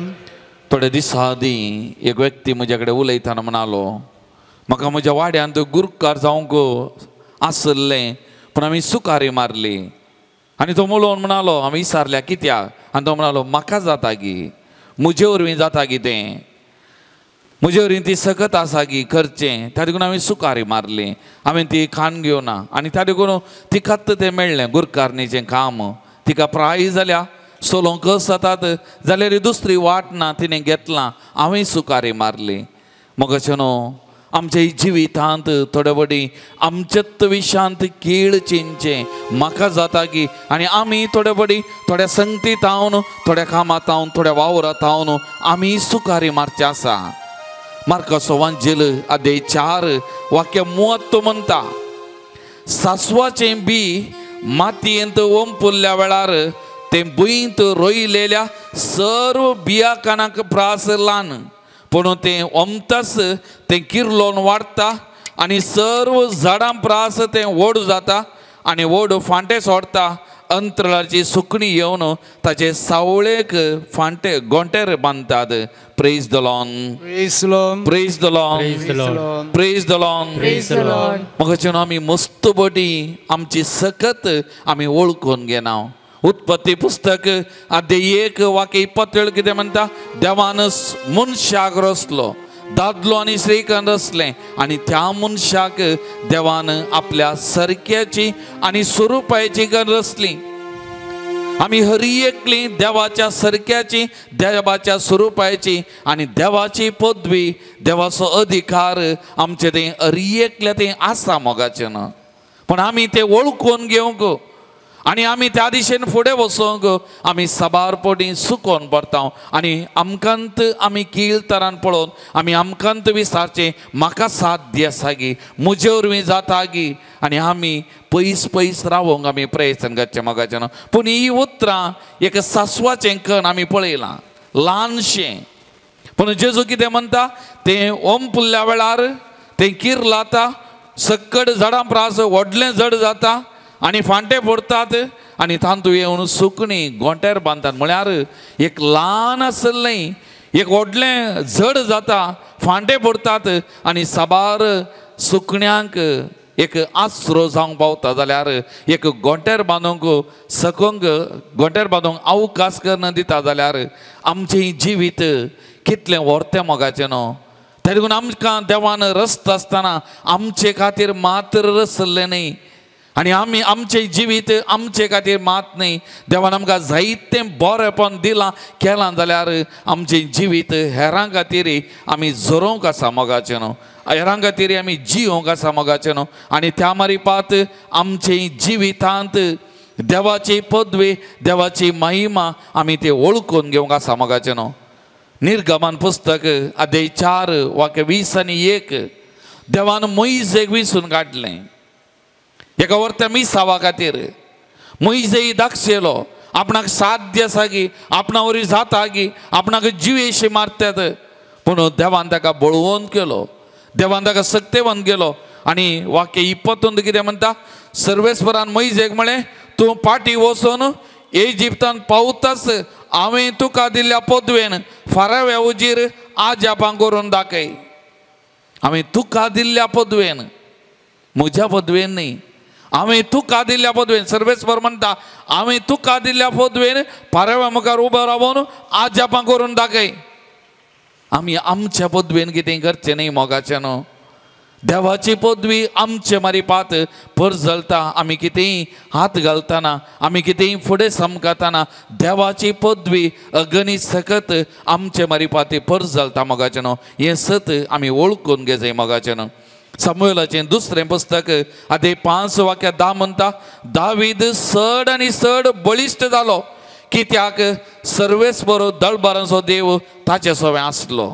थोडे दिसां आदीं एक व्यक्ती म्हज्या कडेन उलयतना म्हणालो, म्हाका म्हज्या वाड्यांत गुरकार जावंक आसलें, पूण आमी सुकारी मारली. आनी तो उलोवन म्हणालो, आमी विचारल्या कित्याक? आनी तो म्हणालो, म्हाका जाता गी, म्हजे वरवीं जाता गी तें, म्हजे वरवीं ती सकत आसा गी करचें, त्या देखून हांवें सुकारी मारली, हांवें ती खाण घेवना. आनी त्या देखून तिकाच तें मेळ्ळें गुरकारणीचें काम. तिका प्राय जाल्या सोलोंक जातात जाल्यार दुसरी वाट ना, तिणें घेतलां, हांवें सुकारी मारली. मग अशें न्हू आमच्या जिवितांत थोडे फावटी आमच्याच विशांत केळ चिंचें म्हाका जाता की, आनी आमी थोडे फावटी थोड्या संगतीत हावन, थोड्या कामांत हावन, थोड्या वावरात हावन आमी सुकारी मारचें आसा. मार्काचो वांजेल अध्याय 4 वाक्य म्हत्व म्हणटा, सासवाचें बी मातयेंत ओंपुल्ल्या वेळार तें भुंयंत रोयलेल्या सर्व बियाकाणाक प्रास ल्हान, पूण तें ओमताच तें किर्लोन वाडटा आनी सर्व झाडां प्रास तें व्हड जाता आनी व्हड फांटे सोडटा. अंतराळाची सुकणी येवन ताचे सावळेक फांटे गोंटेर बांदतात. Praise the Lord. Praise the Lord. Praise the Lord. Praise the Lord. Praise the Lord. मग आमी मस्त बडी आमची सकत आमी वळखून घेना. उत्पत्ती पुस्तक अध्याय 1 वाक्य 27 कितें म्हणटा, देवान मनशाक रचलो, दादलो आनी स्त्रीकान रचलें, आनी त्या मनशाक देवान आपल्या सारक्याची आनी स्वरुपाची रचली. आमी हर एकली देवाच्या सारक्याची, देवाच्या स्वरुपाची आनी देवाची पदवी, देवाचो अधिकार आमचे तें हर एकल्या तें आसा मोगाचें न्हू. पूण आमी तें वळखून घेवंक आनी आमी त्या दिशेन फुडें वचोंक आमी साबार पटी सुकोवन पडटा. आनी आमकांत आमी कील तरान पळोवन आमी आमकांत विचारचें, म्हाका साध्य आसा गी, म्हजे वरवीं जाता गी, आनी आमी पयस पयस रावोंक आमी प्रयत्न करचें मोगाचें न्हू. पूण ही उतरां एक सासवाचें कण आमी पळयलां ल्हानशें, पूण जेजू कितें म्हणटा, तें ओंपुल्ल्या वेळार तें कीर लाता, सक्कड झाडां प्रास व्हडलें जड जाता आनी फांटे फोडटात आनी तांतू येवन सुकणी गोंट्यार बांदतात. म्हळ्यार एक ल्हान आसलें एक व्हडलें जड जाता, फांटे फोडटात आनी साबार सुकण्यांक एक आसरो जावंक पावता. जाल्यार एक गोंट्यार बांदूंक सकूंक गोंट्यार बांदूंक अवकाश करून दिता जाल्यार आमचें जिवीत कितलें व्हरतें मोगाचें न्हू. त्या देखून आमकां देवान रचता आसतना आमचे खातीर मात्र रचल्लें न्हय, आनी आमी आमचें जिवीत आमचे खातीर मात न्हय, देवान आमकां जायतें बरेंपण दिलां केलां जाल्यार आमचें जिवीत हेरां खातीर आमी झरोवंक आसा मोगाचें न्हू, हेरां खातीर आमी जियोंक आसा मोगाचें न्हू. आनी त्या मारिपात आमचें जिवितांत देवाची पदवी, देवाची महिमा आमी ती वळखून घेवंक आसा मोगाचें न्हू. निर्गमन पुस्तक अध्याय 4 वाक्य 20 आणि 1. देवान मोयजेक विसून काडलें एका वर्त्या मिसावा खातीर. मोयजेय दाखयलो आपणाक साध्य आसा की, आपणा वरी जाता की, आपणाक जिवेशी मारतात. पूण देवान ताका बळवंत केलो, देवान ताका सक्तेवंत केलो. आनी वाक्य 21 कितें म्हणटा, सर्वेस्परान मोयजेक म्हळें, तूं पाटी वचून इजिप्तान पावताच हांवें तुका दिल्ल्या पदवेन फाराव्या उजीर आजापां करून दाखय. हांवें तुका दिल्ल्या पदवेन, म्हज्या पदवेन न्ही, हांवें तुका दिल्ल्या पदवेन. सर्वेस्पर म्हणटा हांवें तुका दिल्ल्या पदवेन फाराव्या मुखार उबो रावन आजापां करून दाखय. आमी आमच्या पदवेन कितें करचें न्ही मोगाचें न्हू. देवाची पदवी आमचे मारिपात परजलता. आमी कितेंय हात घालतना, आमी कितेंय फुडें समकातना देवाची पदवी अगणीत सकत आमचे मारिपाती परजलता मोगाचें न्हू. हें सत आमी वळखून घेवंक जाय मोगाचें न्हू. सामुएलाचें दुसरें पुस्तक अध्याय 5 वाक्य 10 म्हणटा, दावीद चड आनी चड बळिश्ट जालो, कित्याक सर्वेस्पर दळबारांचो देव ताचे सवें आसलो.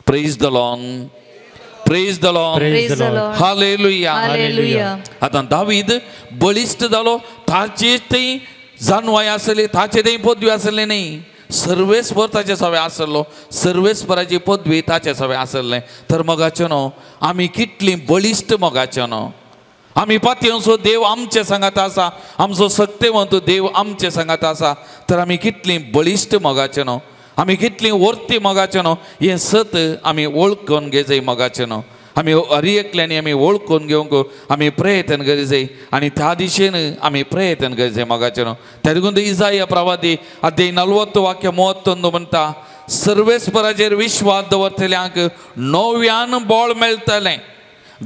Praise the Lord, praise the Lord, Praise the Lord. Hallelujah. Hallelujah. आतां दावीद बळिश्ट जालो, ताचे थंय जानवाय आसली, ताचे थंय पदवी आसली न्ही, सर्वेस्पर ताचे सवें आसलो, सर्वेस्पराची पदवी ताचे सवें आसलें. तर मोगाचें न्हू, आमी कितलीं बळिश्ट मोगाचें न्हू. आमी पातयेवचो देव आमचे सांगात आसा, आमचो सक्तेवंत देव आमचे सांगात आसा. तर आमी कितलीं बळिश्ट मोगाचें न्हू, आमी कितलीं वर्ती मोगाचें न्हू, हें सत आमी वळखून घेवंक मोगाचें न्हू. आमी हर एकल्यांनी आमी वळखून घेवंक आमी प्रयत्न करी जाय आनी त्या दिशेन आमी प्रयत्न करी जाय मोगाचें न्हू. त्या देखून इजाया प्रवादी अध्याय 40 वाक्य 31 म्हणटा, सर्वेस्पराचेर विश्वास दवरतल्यांक नव्यान बळ मेळटलें,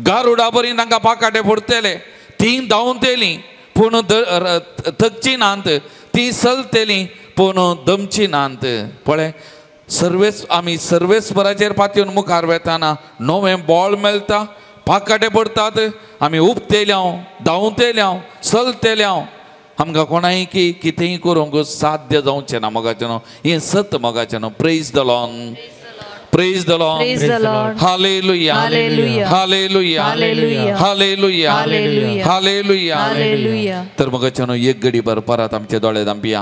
गारुडा बरी तांकां पाकाटे फोडटले, तीं धांवतलीं पूण थकची नात, तीं चलतलीं पूण दमची नात. पळय सर्वेस आमी सर्वेस्पराचेर पातयेवन मुखार वेताना नवें बळ मेळटा, पाकाटे पडटात, आमी उबतेल्यांव, धांवतेल्यांव, चलतेल्यांव. आमकां कोणाय की कितेंय करूंक साध्य जावचें ना मोगाचें न्हू. हें सत मोगाचें न्हू. Praise the Lord, praise the Lord. Praise the Lord. Hallelujah. Hallelujah. Hallelujah. Hallelujah. Hallelujah. Hallelujah. Hallelujah. Hallelujah. तर मोगाचें न्हू, एक घडी भर परत आमचे दोळे धांपया,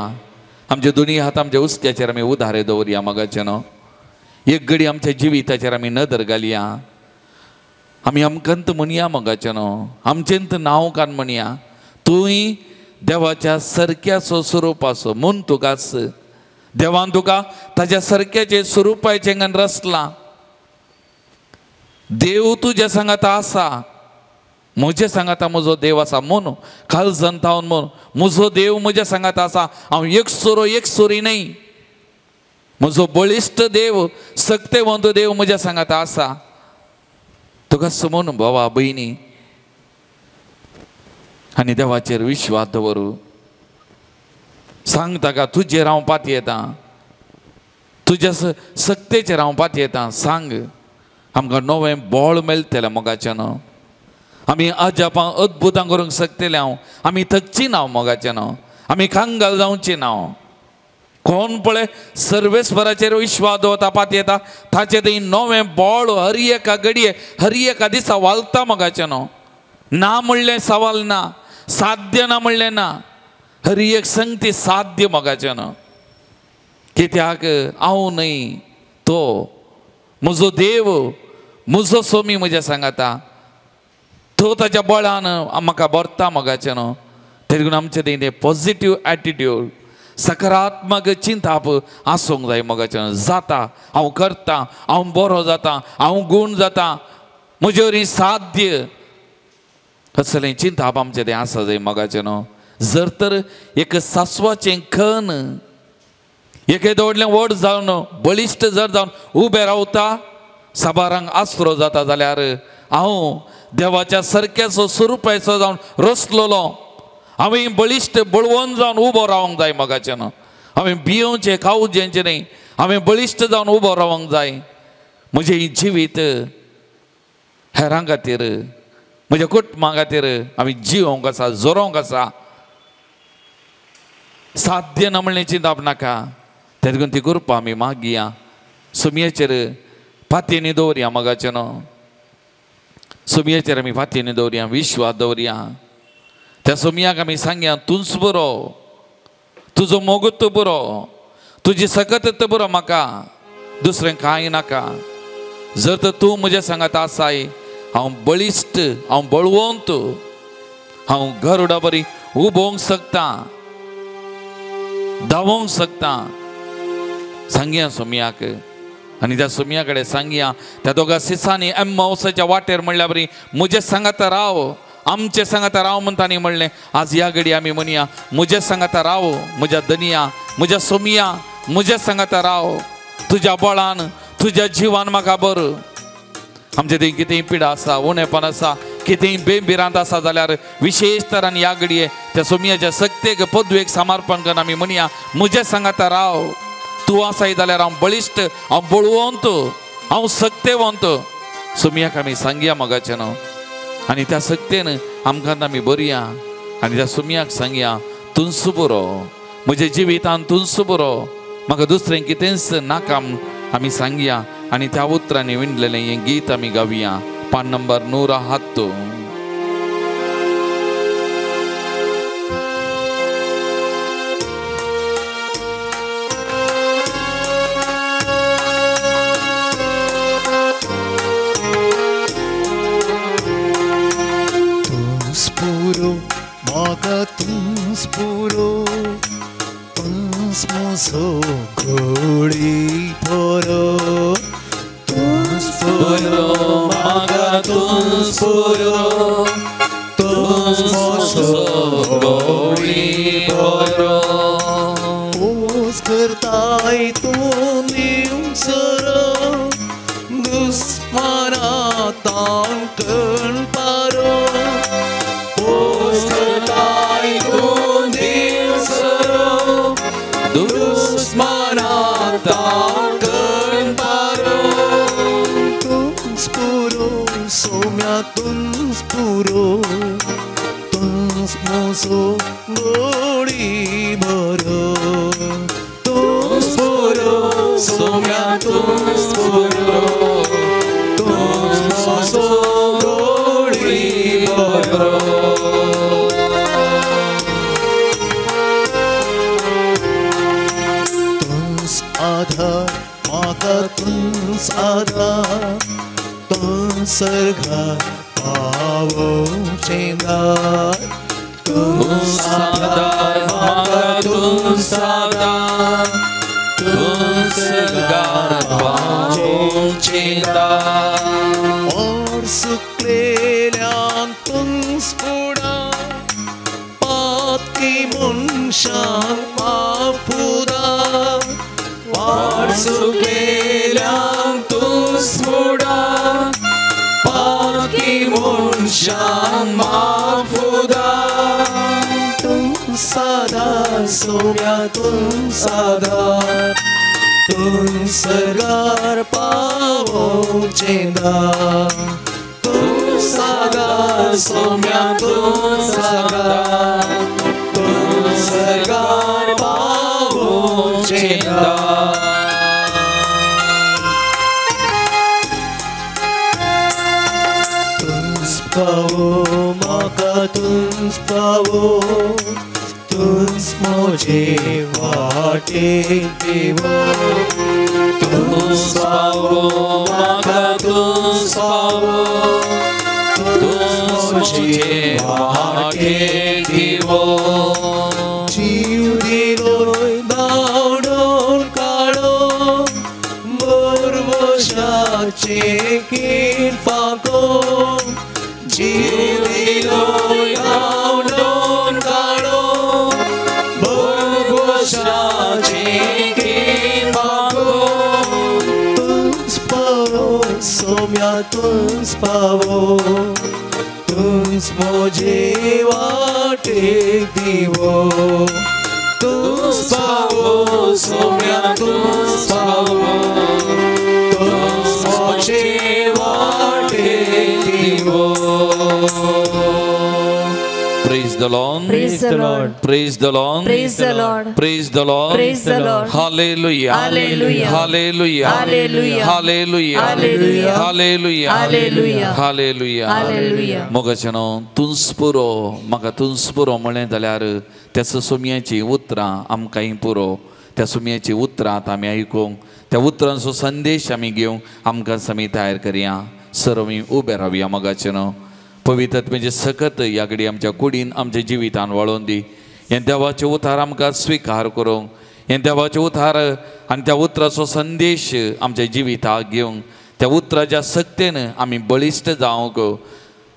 आमचे दोनी हात आमच्या उस्क्याचेर आमी उधारे दवरया मोगाचें न्हू. एक घडी आमच्या जिविताचेर आमी नदर घालया, आमी आमकांत म्हणया मोगाचें न्हू, आमचेंत नांव कान म्हणया, तूंय देवाच्या सरक्याचो स्वरुपाचो म्हूण तुकाच देवान तुका ताज्या सरक्याचे स्वरुपाचें अंगान रचलां. देव तुज्या सांगाता आसा, म्हज्या सांगाता म्हजो देव आसा म्हूण काळजान थावन म्हूण म्हजो देव म्हज्या सांगाता आसा, हांव एकसुरो एकसुरी न्हय, म्हजो बळिश्ट देव सक्तेवंत देव म्हज्या सांगाता आसा. तुका समून भावा भयणी आनी देवाचेर विश्वास दवरू. सांग ताका तुजेर हांव पातयेतां, तुज्या सक्तेचेर हांव पातयेतां. सांग आमकां नवें बळ मेळटलें मोगाचें न्हू. आमी अजापां अद्भुतां करूंक शकतले हांव, आमी थकची ना मोगाचें न्हू, आमी कांगाल जावची ना. कोण पळय सर्वेस्पराचेर विश्वास दवरता पातयेता ताचें थंय नवें बळ हर एका घडये हर एका दिसा वालता मोगाचें न्हू. ना म्हणलें सवाल ना, साध्य ना म्हणलें ना, हर एक संगती साध्य मोगाचें न्हू. कित्याक हांव न्हय तो म्हजो देव म्हजो सोमी म्हज्या सांगाता, तो ताच्या बळान म्हाका भरता मोगाचें न्हू. तरी आमचें थंय तें पॉझिटीव एटिट्यूड सकारात्मक चिंताप आसूंक जाय मोगाचें न्हू. जाता हांव करता, हांव बरो जाता, हांव गूण जाता, म्हजे वरी साध्य असलें चिंताप आमचें तें आसा जाय मोगाचें न्हू. जर तर एक सासवाचें खण एके दवरलें व्हड जावन बळिश्ट जर जावन उबें रावता साबारांक आसरो जाता जाल्यार हांव देवाच्या सरक्याचो स्वरुपाचो जावन रचलोलो हांवें बळिश्ट बळवंत जावन उबो रावंक जाय मोगाचें न्हू. हांवें भियोवचें खावचें न्हय, हांवें बळिश्ट जावन उबो रावंक जाय. म्हजें जिवीत हेरां खातीर म्हज्या कुटुंबा खातीर हांवें जिवोंक आसा, जोरोंक आसा. साध्य ना म्हणलें चिंताप नाका. तेदून ती कृपा आमी मागया, सुमयेचेर फातींनी दवरया मोगाचें न्हू, सुमयेचेर आमी फातींनी दवरया, विश्वास दवरया. त्या सुमयाक आमी सांगया तूंच बरो, तुजो मोगूच बरो, तुजी सकत बरो, म्हाका दुसरें कांय नाका. जर तर तूं म्हज्या सांगात आसाय, हांव बळिश्ट, हांव बळवंत, हांव गरुडा बरी उबोवंक शकता, धांवोंक शकता. सांगया सोमयाक आनी त्या सोमया कडेन सांगया त्या दोगा सिसांनी एम्मावसाच्या वाटेर म्हणल्या बरी म्हजे सांगाता राव, आमचे सांगाता राव म्हणटा न्ही म्हणलें. आज ह्या घडी आमी म्हणया म्हजे सांगाता राव, म्हज्या दनिया, म्हज्या सोमया, म्हज्या सांगाता राव, तुज्या बळान तुज्या जिवान म्हाका बरो. आमचे थंय कितेंय पिडा आसा, उणेपण आसा, कितेंय बेभिरांत आसा जाल्यार विशेश तरान ह्या घडये त्या सोमयाच्या सक्तेक पदवेक समर्पण करून आमी म्हणया म्हजे सांगाता राव, तूं आसाय जाल्यार हांव बळिश्ट, हांव बळवंत, हांव सक्तेवंत. सोमयाक आमी सांगया मोगाचें न्हू आनी त्या सक्तेन आमकां आमी बरया आनी त्या सोमयाक सांगया तूंच बरो, म्हज्या जिवितान तूंच बरो, म्हाका दुसरें कितेंच नाका आमी सांगया. आनी त्या उतरांनी विणलेलें हें गीत आमी गावया. पान नंबर 107. तूंच पुरो म्हाका, तूंच पुरो, तूंच म्हजो घोडी पुरो, तूंच पुरो म्हाका, तूंच पुरो, तूंच म्हजो घोडी पुरो. पोस करताय तूं दिवसरो, दुस्माना तांकण पारो, पोस करताय तूं दिवसरो, दुस्माना तांकण पारो. तूंच पुरो सोम्या, तूंच पुरो, तूंच म्हजो गोडी बरो, तूंच पुरो सोम्या, तूंच पुरो, तूंच म्हजो गोडी बरो. तूंच आधार म्हाका, तूंच आधार, तूंच सर्गार पावोवचें दार, तूंच आधार म्हाका, तूंच आधार, तूंच सर्गार पावोवचें दार. और सुकलेल्यांक तूंच फुडार, पातकी मनशांक माफुदार, वाट सुकलेल्यांक तूंच फुडार, पातकी मनशांक माफुदार. तूंच आधार सोम्या, तूंच आधार, तूंच सर्गार पावोवचें दार, तूंच आधार सोम्या, तूंच आधार, तूंच सर्गार पावोवचें दार. तूंच पावो म्हाका, तूंच पावो, तूंच म्हजे वाटेक दिवो, तूंच पावो म्हाका, तूंच पावो, तूंच म्हजे वाटेक दिवो. जीव दिलोय धांवडोवन काडो, बोरवशाचें किरपाको, जीव दिलोय धांवडोवन काडो, बोरवशाचें किरपाको. तूंच पावो सोम्या, तूंच पावो, तूंच म्हजे वाटेक दिवो, तूंच पावो सोम्या, तूंच पावो, तूंच म्हजे वाटेक दिवो. Praise the Lord. Praise the Lord. Praise the Lord. Praise the Lord. Praise the Lord. Praise the Lord. Hallelujah. Hallelujah. Hallelujah. Hallelujah. Hallelujah. Hallelujah. Hallelujah. Hallelujah. Hallelujah. Hallelujah. मोगाचेनो तुंच पुरो म्हाका तुंच पुरो म्हणलें जाल्यार त्या सुमयाचीं उतरां आमकांय पुरो. त्या सुमयाचीं उतरां आतां आमी आयकूंक त्या उतरांचो संदेश आमी घेवंक आमकां आमी तयार करया. सर आमी उबे रावया. मोगाचेनो पवित्र आत्म्याचें सकत ह्या घडी आमच्या कुडीन आमच्या जिवितान वळोवन दी. हें देवाचें उतार आमकां स्विकार करूंक, हें देवाचें उतार आनी त्या उतराचो संदेश आमच्या जिविताक घेवंक, त्या उतराच्या सक्तेन आमी बळिश्ट जावंक,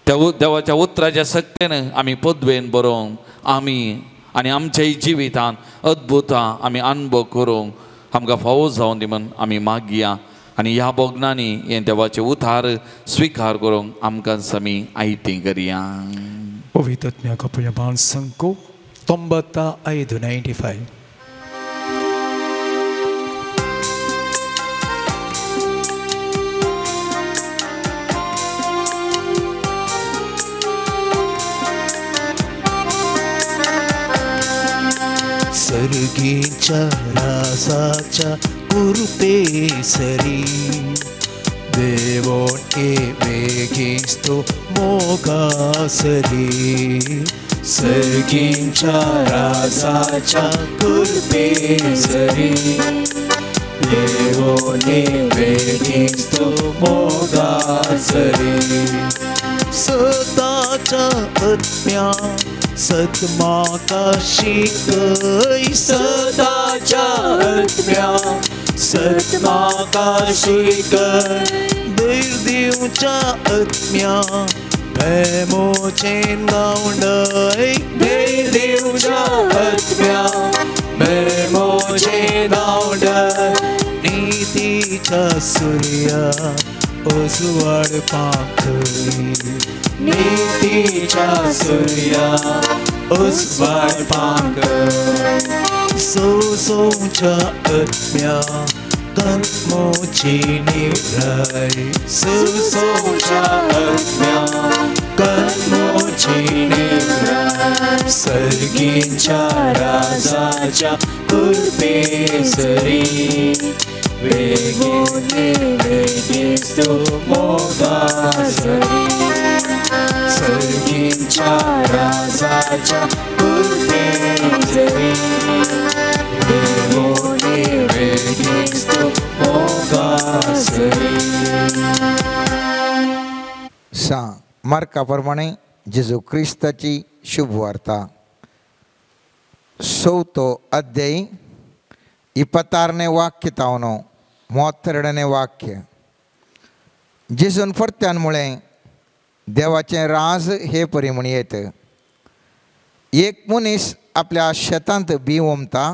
त्या देवाच्या उतराच्या सक्तेन आमी पदवेन बरोवंक, आमी आनी आमच्याय जिवितान अद्भुतां आमी अनुभव करूंक आमकां फावो जावन दी म्हूण आमी मागया. आनी ह्या भोगणांनी हें देवाचें उतार स्विकार करूंक आमकां आमी आयती करया. पवित्र आत्म्या पुण्यमान संको 95 95. सर्गीच्या राजाच्या कृपेसरी देवोन वेगीस्तो मोगासरी. सर्गीच्या राजाच्या कृपेसरी देवोन वेगीस्तो मोगासरी. सदाच्या आत्म्या सत्माका शिकय. सदाच्या आत्म्या सत्माका शिकय. धैर्य दिवच्या आत्म्या प्रेमोचेन गावंडय. धैर्य दिवच्या आत्म्या प्रेमोचेन गावंडय. नीतीच्या सूर्या उजवाड पांखय. नीतीच्या सूर्या उजवाड पांखय. सोसोच्या आत्म्या कन्मोची निवराय. सोसोच्या आत्म्या कन्मोची निवराय. सर्गीच्या राजाच्या कृपेसरी वेगीने वेगीस्तो मोगासरी. सर्गीच्या राजाच्या कृपेसरी देवोने वेगीस्तो मोगासरी. सा मार्का प्रमाणे जेजू क्रिस्ताची शुभवार्ता 4 अध्याय 26 वाक्य तावनो 32 वाक्य. जेजून परत्यान म्हळें देवाचें राज हे परी म्हण येत. एक मनीस आपल्या शेतांत बी ओमता.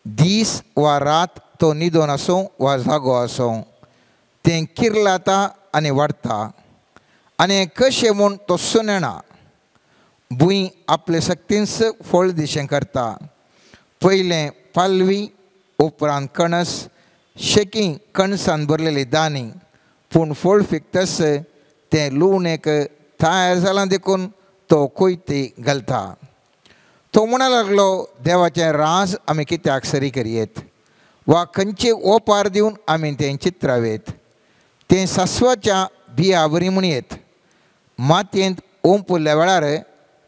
दीस वा रात तो न्हिदोन आसूं वा जागो आसूं तें किर्लाता आनी वाडटा आनी कशें म्हूण तो सुनेना. भूंय आपले शक्तींच फळ दिशें करता. पयलें पालवी उपरांत कणस शेकी कणसान भरलेली दानी. पूण फळ फिकतस तें लुवणेक तयार जालां देखून तो कोयती घालता. तो म्हणा लागलो देवाचें राज आमी कित्याक सरी करयेत वा खंयचे ओपार दिवन आमी तें चित्रावेत. तें सासवाच्या बिया बरी म्हणयेत. मातयेंत ओंपुल्ल्या वेळार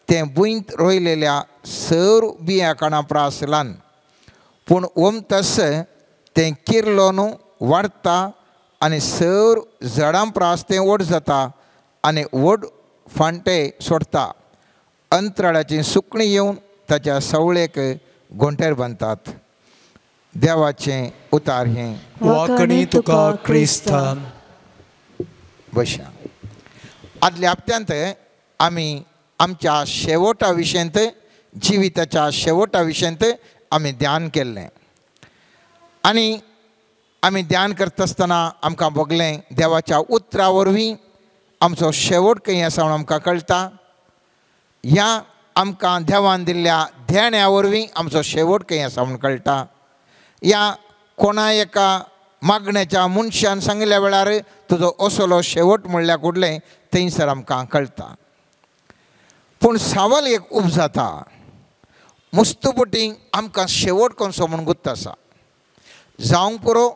तें भुंयत रोयलेल्या सर बिया कणा प्रास ल्हान. पूण ओमतस तें किर्लोन वाडटा आनी सर झाडां प्रास तें व्हड जाता आनी व्हड फांटे सोडटा. अंतराळाची सुकणीं येवन ताच्या सवळेक घोंटेर बांदतात. देवाचें उतार हें. वाकणी तुका क्रिस्तान. बशा आदल्या हप्त्यांत आमी आमच्या शेवटा विशयंत जिविताच्या शेवटा विशयंत आमी ध्यान केल्लें. आनी आमी ध्यान करता आसतना आमकां भोगलें देवाच्या उतरा वरवीं आमचो शेवट खंय आसा म्हूण आमकां कळटा. ह्या आमकां देवान दिल्ल्या ध्यान्या वरवीं आमचो शेवट खंय आसा म्हूण कळटा. ह्या कोणा एका मागण्याच्या मनशान सांगिल्ल्या वेळार तुजो असलो शेवट म्हणल्यार कुडलें थंयसर आमकां कळटा. पूण सवाल एक उब जाता, मुस्तुपटी आमकां शेवट कोणसो म्हूण गुत्त आसा. जावंक पुरो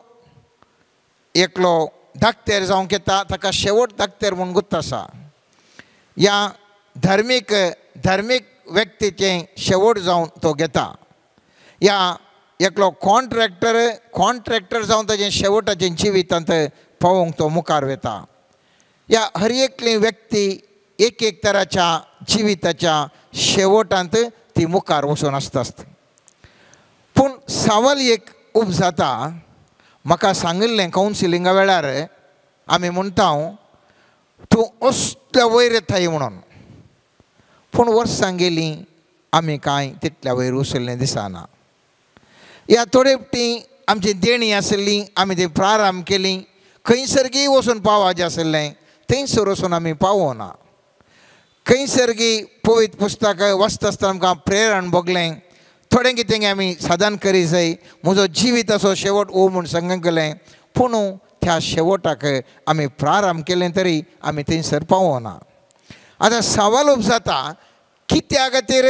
एकलो धाकतेर जावंक येता, ताका शेवट धाकतेर म्हूण गुत्त आसा. ह्या धार्मीक धार्मीक व्यक्तीचें शेवट जावन तो घेता. ह्या एकलो कॉन्ट्रॅक्टर कॉन्ट्रॅक्टर जावन ताजें शेवटाचें जिवितांत पावोवंक तो मुखार वता. ह्या हर एकली व्यक्ती एक एक तराच्या जिविताच्या शेवटांत ती मुखार वचून आसता. पूण सवाल एक उब जाता, म्हाका सांगिल्लें कावन्सिलिंगा वेळार आमी म्हणटा तूं असल्या वयर येताय म्हणून, पूण वर्सां गेलीं आमी कांय तितल्या वयर उसल्लें दिसना. ह्या थोडे फावटी आमची देणी आशिल्ली, आमी ती प्रारंभ केली, खंयसरगी वचून पावपाचें आशिल्लें थंयसर वचून आमी पावना. खंयसरगी पवित्र पुस्तक वाचता आसतना आमकां प्रेरण भोगलें, थोडें कितें आमी साधन करी जाय, म्हजो जिविताचो शेवट हो म्हूण सांगलें, पूण त्या शेवटाक आमी प्रारंभ केलें तरी आमी थंयसर पावना. आतां सवाल उब जाता, कित्या खातीर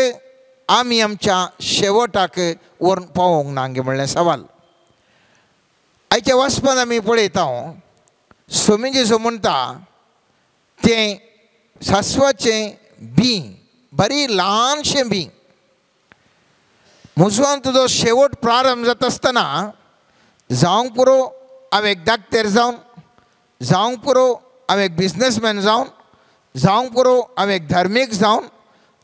आमी आमच्या शेवटाक व्हरून पावोवंक ना म्हणलें सवाल. आयच्या वाचपान आमी पळयता, स्वामी जेजू म्हणटा तें सासवाचें बीं बरी ल्हानशें बीं, म्हजो तुजो शेवट प्रारंभ जाता आसतना जावंक पुरो हांव एक डाक्टर जावन, जावंक पुरो हांव एक बिजनसमॅन जावन, जावंक पुरो हांव एक धार्मीक जावन,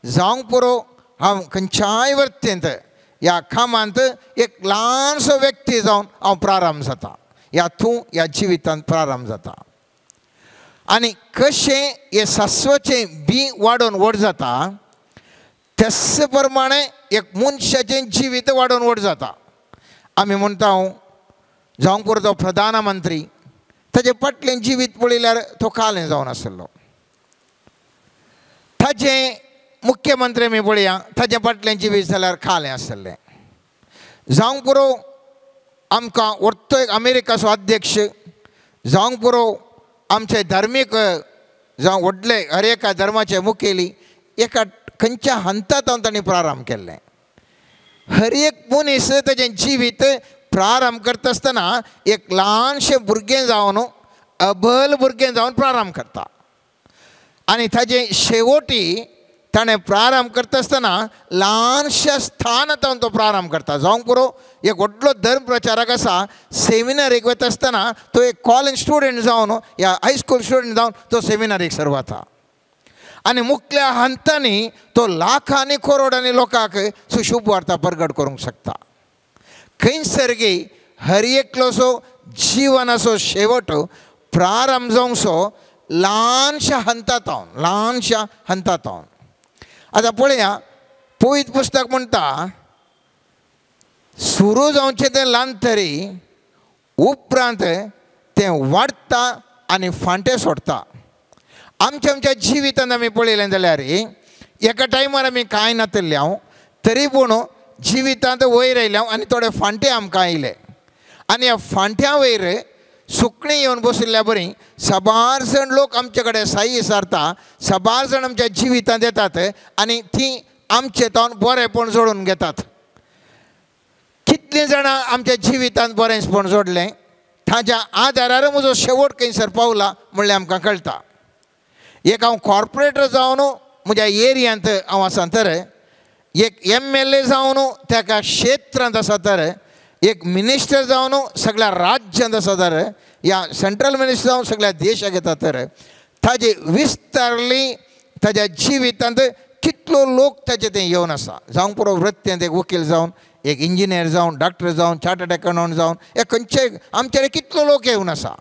जावंक पुरो हांव खंयच्याय वृत्तींत ह्या कामांत एक ल्हानसो व्यक्ती जावन हांव प्रारंभ जाता, ह्या तूं ह्या जिवितांत प्रारंभ जाता. आनी कशें हें सासवाचें बीं वाडोवन व्हड जाता त्याच प्रमाणे एक मनशाचें जिवीत वाडोवन व्हड जाता. आमी म्हणटा जावंक पुरो तो प्रधानमंत्री, ताजें फाटलें जिवीत पळयल्यार तो कालें जावन आशिल्लो. ताजें मुख्यमंत्री आमी पळया, ताजें फाटलें जिवीत जाल्यार कालें आशिल्लें. जावंक पुरो आमकां व्हडतो एक अमेरिकाचो अध्यक्ष, जावंक पुरो आमचे धार्मीक जावं व्हडले हर एका धर्माचे मुखेली, एका खंयच्या हंतात तांणी प्रारंभ केल्लें. हर एक मनीस ताजें जिवीत प्रारंभ करता आसतना एक ल्हानशें भुरगें जावन, अबल भुरगें जावन प्रारंभ करता, आनी ताजें शेवटी ताणें प्रारंभ करता आसतना ल्हानश्या स्थानांत तो प्रारंभ करता. जावंक पुरो एक व्हडलो धर्म प्रचारक आसा, सेमिनारीक वता आसतना तो एक कॉलेज स्टुडंट जावन या हायस्कूल स्टुडंट जावन तो सेमिनारीक सर वता, आनी मुखल्या हंतांनी तो लाखांनी करोडांनी लोकांक सुशुभ वार्ता परगट करूंक शकता. खंयसरगी हर एकलोसो जिवनाचो शेवट प्रारंभ जावंकसो ल्हानश्या हंतांत, ल्हानश्या हंतांत. आतां पळया पवित्र पुस्तक म्हणटा सुरू जावचें तें ल्हान तरी उपरांत तें वाडटा आनी फांटे सोडटा. आमच्या आमच्या जिवितांत आमी पळयलें जाल्यार एका टायमार आमी कांय नातिल्ले हांव, तरी पूण जिवितांत वयर आयले हांव आनी थोडे फांटे आमकां आयले, आनी ह्या फांट्या वयर सुकणीं येवन बशिल्ल्या बरी साबार जाण लोक आमचे कडेन साई विचारता, साबार जाण आमच्या जिवितांत येतात आनी ती आमचे तावन बरेंपण जोडून घेतात. कितलीं जाणां आमच्या जिवितांत बरेंपण जोडलें ताज्या आदारार म्हजो शेवट खंयसर पावला म्हणल्यार आमकां कळटा. एक हांव कॉर्पोरेटर जावन म्हज्या एरियांत हांव आसा तर, एक MLA जावन ताका क्षेत्रांत आसा तर, एक मिनिस्टर जावन सगळ्या राज्यांत आसा तर, या सेंट्रल मिनिस्टर जावन सगळ्या देशाक येता तर, ताजे विस्तारली ताज्या जिवितांत कितलो लोक ताजे तें येवन आसा. जावंक पुरो वृत्तेंत एक वकील जावन, एक इंजिनियर जावन, डॉक्टर जावन, चार्टर्ड अकाउंटंट जावन, एक खंयचे आमचे कडेन कितलो लोक येवन आसा.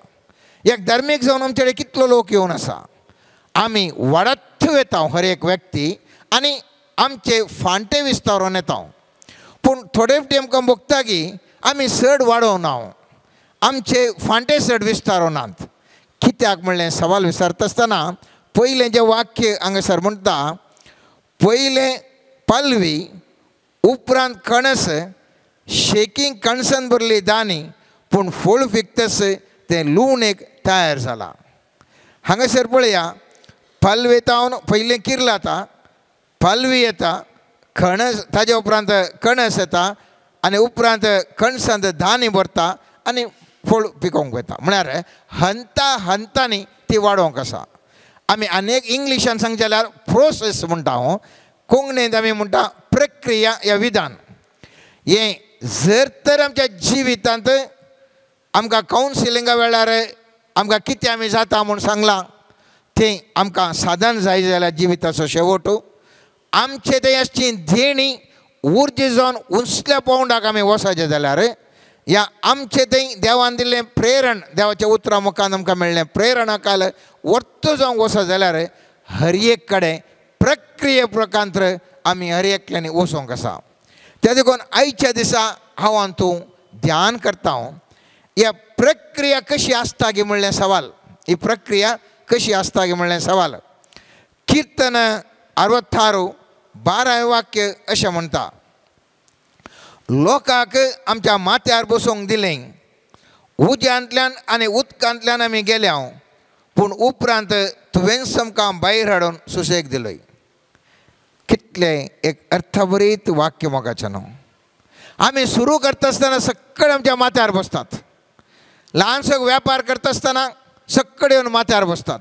एक धार्मीक जावन आमचे कडेन कितलो लोक येवन आसा. आमी वाडत वता हर एक व्यक्ती आनी आमचे फांटे विस्तारून येता. पूण थोडे फावटी आमकां भोगता की आमी चड वाडोवना, आमचे फांटे चड विस्तारनात. कित्याक म्हणलें सवाल विचारता आसतना पयलें जें वाक्य हांगासर म्हणटा, पयलें पालवी उपरांत कणस, शेकीं कणसान भरली दानी, पूण फळ फिकतस तें लुवणेक एक तयार जाला. हांगासर पळया, पालवेतावन पयलें किर्ल जाता, पालवी येता, खणस, ताजे उपरांत कणस येता आनी उपरांत कणसांत धान्य भरता आनी फळ पिकोवंक वता. म्हळ्यार हंता हंतांनी ती वाडोवंक आसा. आमी आनी एक इंग्लिशान सांगचें जाल्यार प्रोसेस म्हणटा हांव, कोंकणींत आमी म्हणटा प्रक्रिया या विधान. हें जर तर आमच्या जिवितांत आमकां कावन्सिलिंगा वेळार आमकां कितें आमी जाता म्हूण सांगलां तें आमकां साधन जाय जाल्यार जिविताचो शेवट आमचे थंय आसची देणी उर्जी जावन उंचल्या पावंडाक आमी वचपाचें जाल्यार या आमचे थंय देवान दिल्लें प्रेरण, देवाच्या उतरां मुखान आमकां मेळ्ळें प्रेरणा काल वर्त जावंक वचत जाल्यार हर एक कडेन प्रक्रिये प्रकांत्र आमी हर एकल्यांनी वचोंक आसा. त्या देखून आयच्या दिसा हांव आनी तूं ध्यान करता हांव ह्या प्रक्रिया कशी आसता गी म्हणलें सवाल, ही प्रक्रिया कशी आसता गी म्हणलें सवाल. किर्तन 66:12 वाक्य अशें म्हणटा, लोकांक आमच्या माथ्यार बसोवंक दिलें, उज्यांतल्यान आनी उदकांतल्यान आमी गेल्या, पूण उपरांत तुवेंच आमकां भायर हाडून सुशेग दिलोय. कितलें एक अर्थभरीत वाक्य मोगाचें न्हू. आमी सुरू करता आसतना सगळे आमच्या माथ्यार बसतात, ल्हानसो व्यापार करता आसतना सगळे येवन माथ्यार बसतात,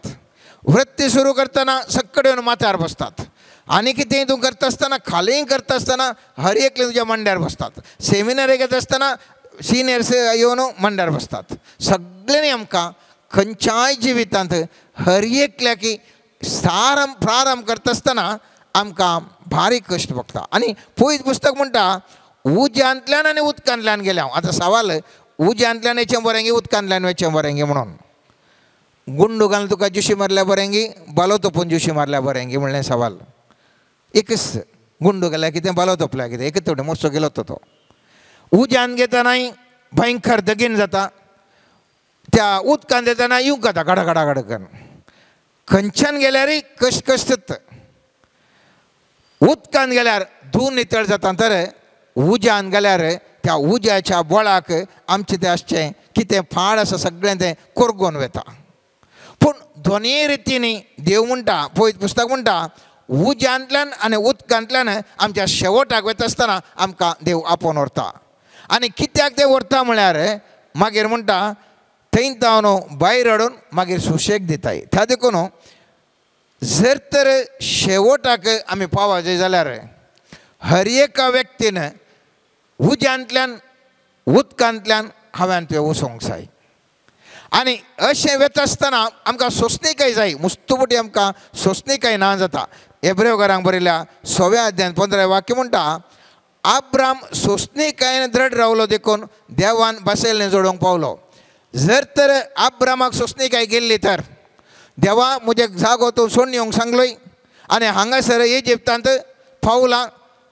वृत्ती सुरू करतना सगळे येवन माथ्यार बसतात, आनी कितें तूं करता आसतना खालीय करता आसतना हर एकले तुज्या मांड्यार बसतात, सेमिनार घेता आसतना सिनियर्स येवन मांड्यार बसतात. सगळ्यांनी आमकां खंयच्याय जिवितांत हर एकल्याकी प्रारंभ करता आसतना आमकां भारी कश्ट भोगता. आनी पयलीं पुस्तक म्हणटा उज्यांतल्यान आनी उदकांतल्यान गेल्या हांव. आतां सवाल उज्यांतल्यान वचचें बरें गी उदकांतल्यान वचचें बरें गी म्हणून, गुंडू घालून तुका जुशी मारल्या बरें गी बालो तोपून जुशी मारल्या बरें गी म्हणलें सवाल. एकच गुंडू घाल्यार कितें बालो तोपल्या कितें एकच तेवटेन मोडसो गेलो तो. उज्यान घेतनाय भयंकर दगीन जाता, त्या उदकान येतना येवंक जाता घडा घडा घडा करून, खंयच्यान गेल्यारय कश्ट कश्टच. उदकान गेल्यार धुवन नितळ जाता, तर उज्यान गेल्यार त्या उज्याच्या बळाक आमचें तें आसचें कितें फाळ आसा सगळें तें कोरगोन वता. पूण दोनूय रितींनी देव म्हणटा, पवित्र पुस्तक म्हणटा, उज्यांतल्यान आनी उदकांतल्यान आमच्या शेवटाक वता आसतना आमकां देव आपोवन व्हरता. आनी कित्याक तें व्हरता म्हळ्यार मागीर म्हणटा थंय जावन भायर हाडून मागीर सुशेग दिताय. त्या देखून जर तर शेवटाक आमी पावचे जाल्यार हर एका व्यक्तीन उज्यांतल्यान उदकांतल्यान हांवें तुवें वचोंक जाय. आनी अशें वता आसतना आमकां सोंसणीकाय जाय, मुस्तुपटी आमकां सोंसणीकाय ना जाता. एब्रेवकारांक बरयल्या 6व्या अध्यायांत 15 वाक्य म्हणटा, आब्राम सोंसणीकायेन दृढ रावलो देखून देवान बसयल्लें जोडूंक पावलो. जर तर आब्रामाक सोंसणीकाय गेल्ली तर देवा म्हजे जागो तूं सोडून येवंक सांगलोय आनी हांगासर इजिप्तांत पावलां,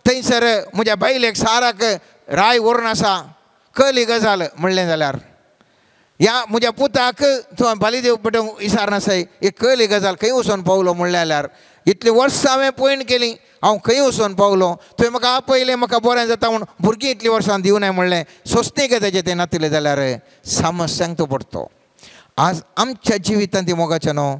थंयसर म्हज्या बायलेक साराक राय व्हरून आसा, कली गजाल म्हणलें जाल्यार, ह्या म्हज्या पुताक तूं बालीदेव पेटोवंक विसारनासाय, ही कली गजाल खंय वचोन पावलो म्हणलें जाल्यार, इतलीं वर्सां हांवें पयण केली, हांव खंय वचोन पावलो, तुवें म्हाका आपयलें म्हाका बरें जाता म्हूण भुरगीं इतलीं वर्सां दिवनाय म्हणलें, सोंसणीकाय ताचें तें नातिल्लें जाल्यार समस्यांक तो पडतो. आज आमच्या जिवितांत ती मोगाचें न्हू